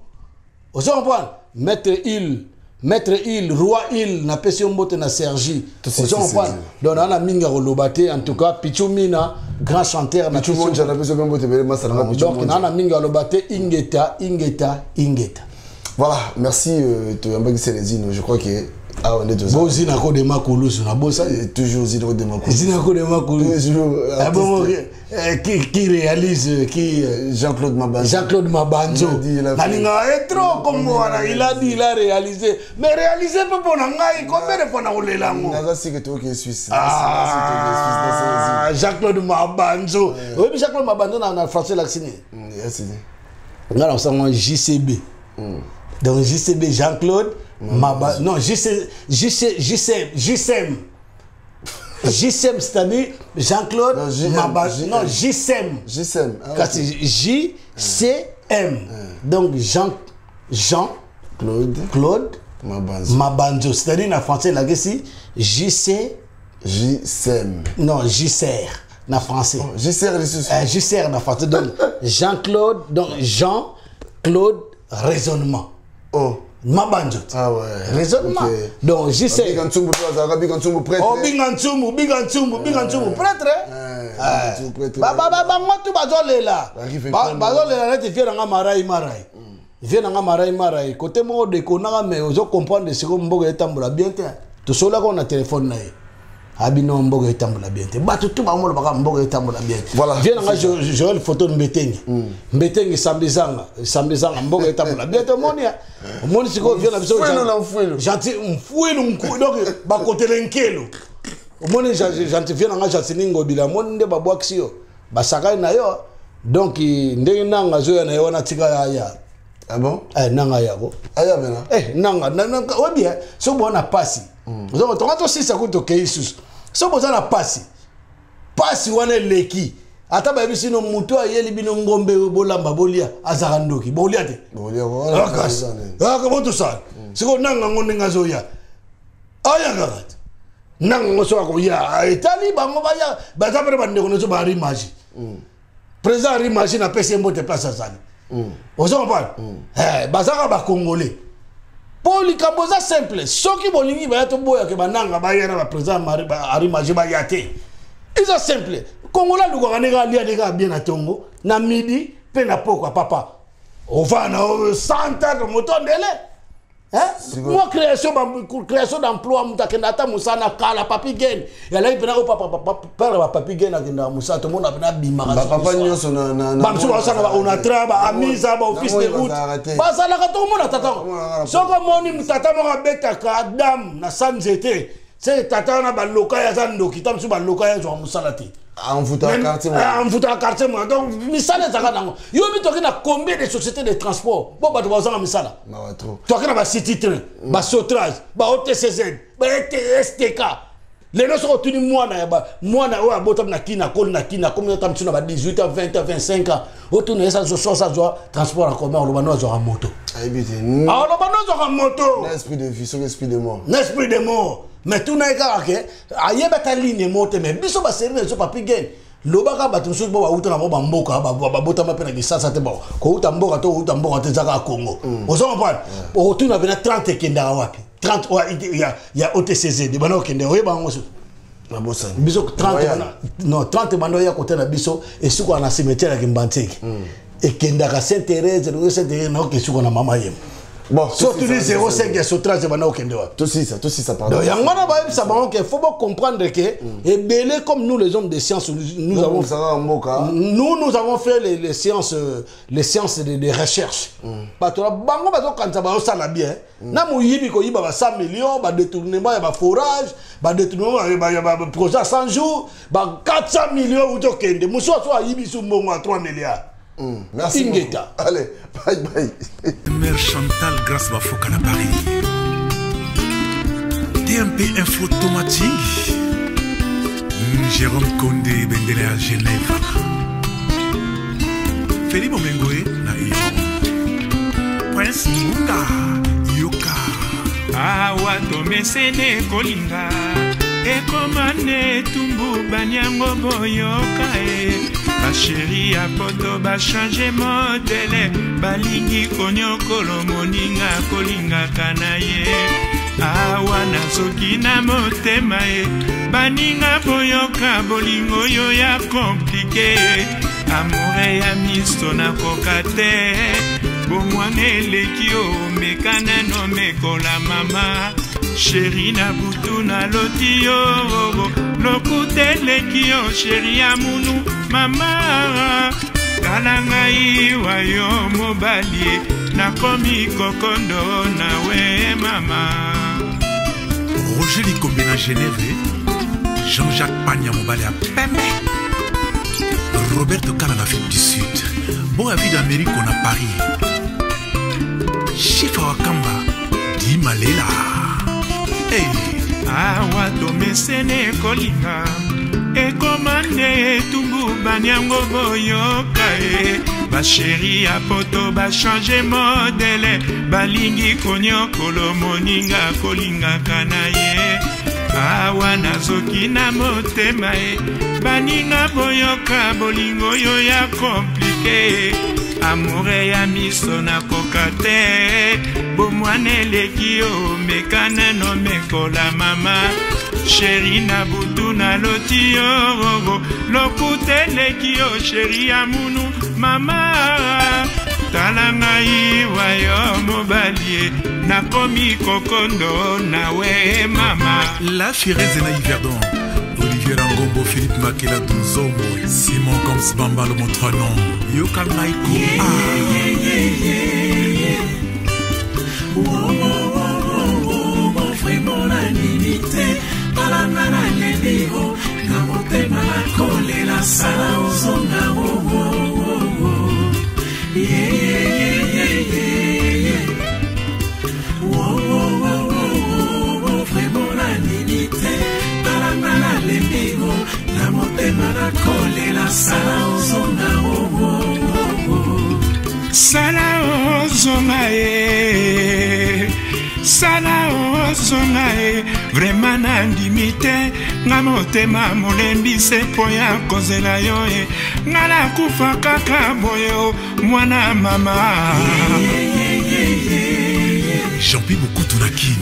Vous comprenez? Maître Hill, Maître Hill, Roi Hill, na pesi mbote na Sergi. Vous comprenez? Donc on a minga rolobate en tout cas Pichumina, grand chanteur na Pichu Monja na pesi mbote bele masala na Pichu Monja. Donc on a minga rolobate Ingeta, Ingeta, Ingeta. Voilà, merci Toyamba Selezino, je crois que ah on est tous. Bon Zina ko de makulusu na bosa toujours Zina ko de makulusu. Zina ko de makulusu. Toujours. Ah bon qui réalise qui Jean-Claude Mabanzo. Jean-Claude Mabanzo. Nalinga est trop comme moi il a dit il a réalisé. Mais réalisé peu pour ngai combien de fois na olela ngo. Naza si que toi qui Suisse. Ah Jean-Claude Mabanzo. Oui Jean-Claude Mabanzo na français l'accent. Merci. Ngala on JCB. Donc JCB Jean-Claude Maba, non, JC, JC, JCM, JCM. JCM, c'est-à-dire Jean-Claude Maba, non, JCM. JCM. Ah, JCM. Donc Jean, Jean, Claude, Claude Mabanzo. Mabanzo. C'est-à-dire en français, là, ici, JC. JCM. Non, JCR, en français. Oh, JCR, JCR, en français. Donc Jean-Claude, donc Jean-Claude Raisonnement. Oh. Mabanzo. Ah ouais. Raisonnement. Okay. Donc, je sais. Bingantsumbu, Bingantsumbu, prêtre. Oh, Bingantsumbu, Bingantsumbu, Bingantsumbu, prêtre. Ba, ba, ba, ba, moi, tout bazole là. Bazole là, tu viens dans marai, marai. Viens dans marai, marai. Côté moi, de kona, mais aux autres comprendre ce que mboga etambola bien te. Tout cela qu'on a téléphone là. Abino mboga etambola bien te. Ba tout tout ba mo ba mboga etambola bien. Voilà. Viens dans Joël photo de Mbeteng. Mbeteng Sambizanga, Sambizanga mboga etambola bien te monia. Moni siko viens na biso. Gentil mfuelu mku donc ba côté lenkelo. Moni gentil viens na gentil ningo bila moni nde ba bwakisi yo. Ba sakai na yo. Donc ndenge nanga zo ya na yo na tika ya ya. Ah bon? Eh nanga yako. Aya bena. Eh nanga nanga obi so bona pasi. Donc to sisa ku to keisus. So boza na pasi. Pasi wana leki. Ata ba bisi no mutu ayeli bino ngombe bolamba bolia azaka ndoki. Bolia te. Bolia wala. Ah ko boto sa. Siko nanga ngonde ngazoya. Aya kaka. Nanga ngoso akoya. Etali bango baya baza pere bande kono so ba rimage. Président rimage na pesi mbote place azali. Ozo comprendre? Eh bazaka ba congolais. Pour likambo za simple, soki bolingi ba to boya ke bananga ba yana ba président Arimage ba yate. Eza simple. Congolais lukaka ndenge alia ndenge bien na tongo na midi pe na pokwa papa. Ovanda na 100 moto ndele. Mwa création, création d'emploi, moto akenda ata mosala na kala. Papi Gen yalaki mpena oyo pere bapapi Gen akendaka mosala, tomona mpena abimaka. Bapapa nyonso Bamosusu bazosala baonatra, baamisa, baoffice de route bazalaka. Tokomona tata, soki omoni tata moko abetaka dame na sa nzete, se tata wana baloka ye aza ndoki. Ta mosusu baloka ye azwaka mosala te. Amvutaka quartier moko. Donc misala ezalaka nango. Yo bi toki na combien de société de transport bo bato bazanga misala? Toki na bacity train, basotrage, baotcz, ba stk. Lelo soki otuni mwana ya mwana oyo abotami na Kina, akoli na Kina, akomi ata mosusu na ba 18 ans, 20 ans, 25 ans, otuna ye soso azwa transport en commun, oloba no azwaka moto. Ayebi te. Oloba no azwaka moto. Na esprit de vie, soki esprit de mort. Na esprit de mort. Mais tuna ye kaka ke ayebi ata ligne mo te. Mais biso basérie na biso, Papi Gen, lobaka bato mosusu bo bauta na bango bamboka, babotama mpe na Kisasa te. Bon, kouta mboka to kouta mboka te, eza kaka Congo. Ozo comprendre? Otuna mpena 30 ekendaka wapi? 30 ya OTCZ bana okende, oyeba yango so Nabosani. Biso 30, non, 30 banda oya kote na biso, esukaka na cimetière ya Kimbanseke, ekendaka Saint Thérèse, Saint Thérèse naoke esuka na Mama Yemo. Bon, so tuni 05 ya Sotrage banda okende wapi? Tosisa, tosisa, pardon. Donc yango wana bayebisa bango ke faut comprendre que ebele comme nous, les hommes de science, nous avons nous nous avons fait les sciences de recherche. Bato na bango bazokanisa bazosala bien na moyibi, koyiba ba 100 millions, badétournement ya baforage, badétournement ya baprojet ya 100 jours, ba 400 millions uti okende mosu aso ayibi su mbongo ya 3 milliards. Merci. Ingeta. Allez, bye bye. Mère Chantal Grâce Bafoka na Paris. TMP Info Tomating. Jérôme Condé Bendele à Genève. Félix Momengoe na Iran. Prince Munga Yoka. Awa tomesene kolinga, ekoma nde etumbu. Baniango boyoka e, bachéri ya poto bachange modèle, balingi konyokolo moninga kolingaka na ye. Awa nazoki na motema e, baninga boyoka, bolingo oyo ya compliqué, amour ya miso nakoka te. Bomwana eleki, omeka nano mekola mama chéri, na butu naloti yo, lokuta eleki yo, chéri ya munu mama. Tala ngai wa yo mobali, nakomi kokondo nawe mama. Roger Likombe na Genève. Jean-Jacques Pagna mobali ya pembe. Roberto Kala na Afrique du Sud. Bon avis d'Amérique na Paris. Chifa Wakamba. Di Malela. Hey. Awa tomesene kolinga, ekoma nde etumbu. Baniango boyoka e, bachéri ya poto bachange modèle, balingi konyokolo moninga kolingaka na ye. Awa nazoki na motema e, baninga boyoka, bolingo oyo ya compliqué, amour ya miso nakoka te. Bomwana eleki, omeka nano mekola mama chéri, na butu naloti yo, lokuta eleki yo, chéri ya munu mama. Tala ngai wa yo mobali e, nakomi kokondo nawe mama. La Fireze na Yverdon. Olivier Rangombo, Philippe Makela Dunzombo, Simon Goms Bambalo Montronon, Yoka Maiko. Yeah. Oh, vraiment nandimi te, talanga nalembi o, na motema nakolela, sala ozonga o. Yeah. Oh, vraiment nandimi te, talanga nalembi o, na motema nakolela, sala ozonga o. Sala ozonga e, sala ozonga e, vraiment nandimi te, nga motema molembi se mpo ya kozela yo e, nga nakufa kaka boye o, mwana mama. Jean-Pi Bokutu na Kin.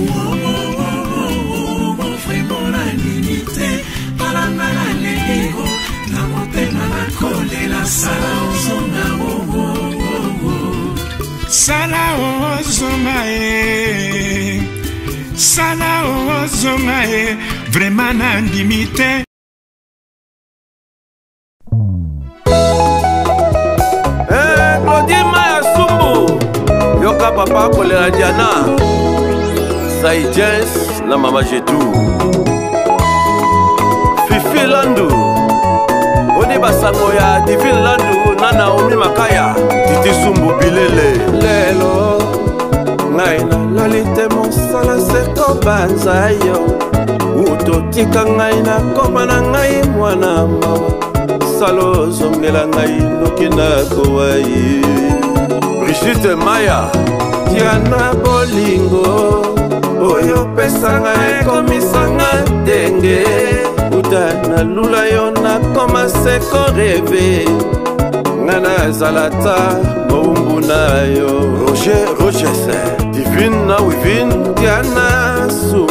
Vraiment nandimi te, talanga nalembi o, na motema nakolela, sala ozonga o. Sala ozonga e, sala ozonga e, vraiment nandimi te. Eh, Claudine Maya Sumbu yoka papa kolela Diana Sai Jens na mama Jetou Fifi Landu oni basango ya Divine Landu na Naomi Makaya Titi Sumbu Bilele lelo ngai nalali te mosala se kobanza yo utotika ngai nakoma na ngai mwana mawa sala ozongela ngai noki nakowa ye Brigitte Maya Diana bolingo oyo opesa ngai ekomisa nga ndenge uta nalula yo nakoma se koreve nga nazala ta mowumbu na yo Roger Roges Divine na Wivine Diana su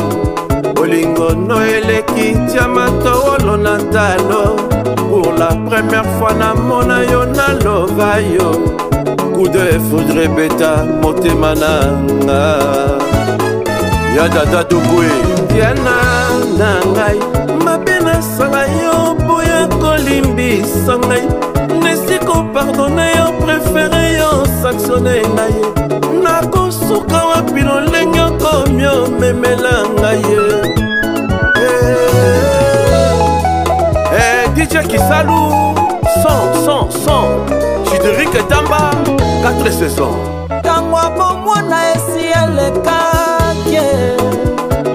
bolingo no eleki diama towolo na talo pour la première fois namona yo nalova yo coup de foudre ebeta motema na nga ya dada tokwe Diana na ngai mabe nasala yo boya kolimbisa ngai nesi kopardone yo prefere yo sanctionne ngai nakosuka wapi lolenge okomi omemela ngai ye Eh, DJ Kisalu 100 100 100 Chideric Tamba 4 saisons ntango ya bomwana esi elekaki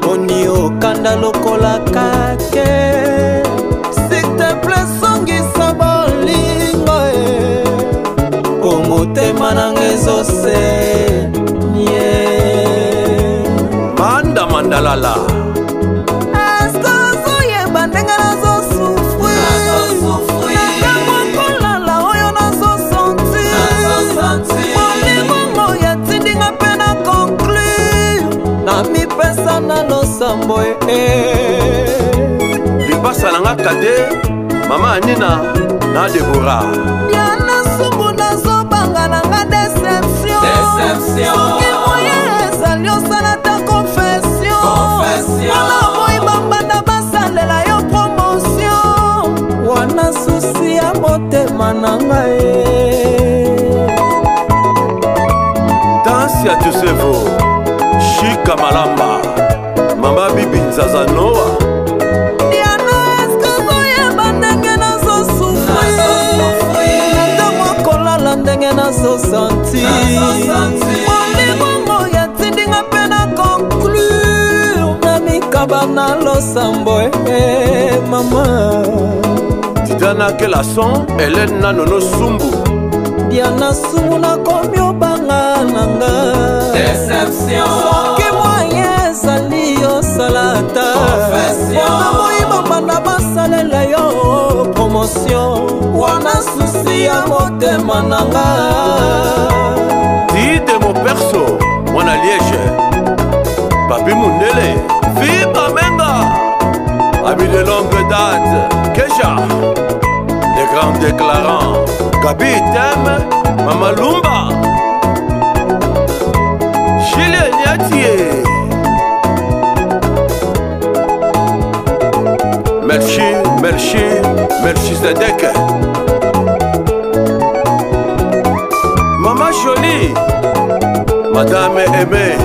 boni okanda lokola kake siteple songisa bolingo e po motema nanga ezosenye Manda Mandalala eske ozoyeba ndenge nazosufri natango kolala oyo nazosentir bolingo oyo etindinga mpe na conclure namipesa na losambo e lipasa na nga kade mama anina na debora Diana sumbu nazobanga na nga deception soki moye ezali osala ta confession mpona boyi bambanda basalela yo promotion wana susi ya motema na ngai danse ya tusevo shika malamba mama bibi nzaza noa Diana eske ozoyeba ndenge nazosufri na ntango kolala ndenge nazosanti bolingo oyo etindinga mpe na conclure na mikaba na losambo e mama didana kelason helene na nono sumbu Diana sumu nakomi obanga na nga soki moye ezali osala ata mpona boyi bambanda basalela yo promotion wana susi ya motema na nga dide moperso mwana liege papi mundele fiba menga ami de longue date kesha les grands déclarants gabi tem mama lumba Julien Niatie Melchi, Melchi, Melchizedek Mama Jolie Madame Aimée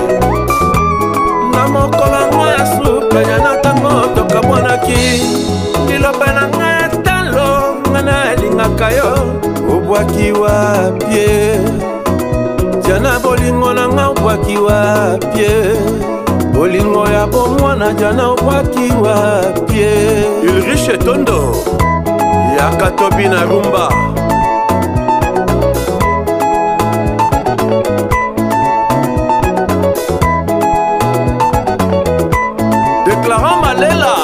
na mokolo yango ya suka ya na ntango tokamwanaki liloba na ngai ya talo nga nalingaka yo obwaki wapie jana bolingo na nga obwaki wapie bolingo ya bomwana jana obwaki wapie Ulrich Tondo Yaka Tobi na rumba Déclarant Malela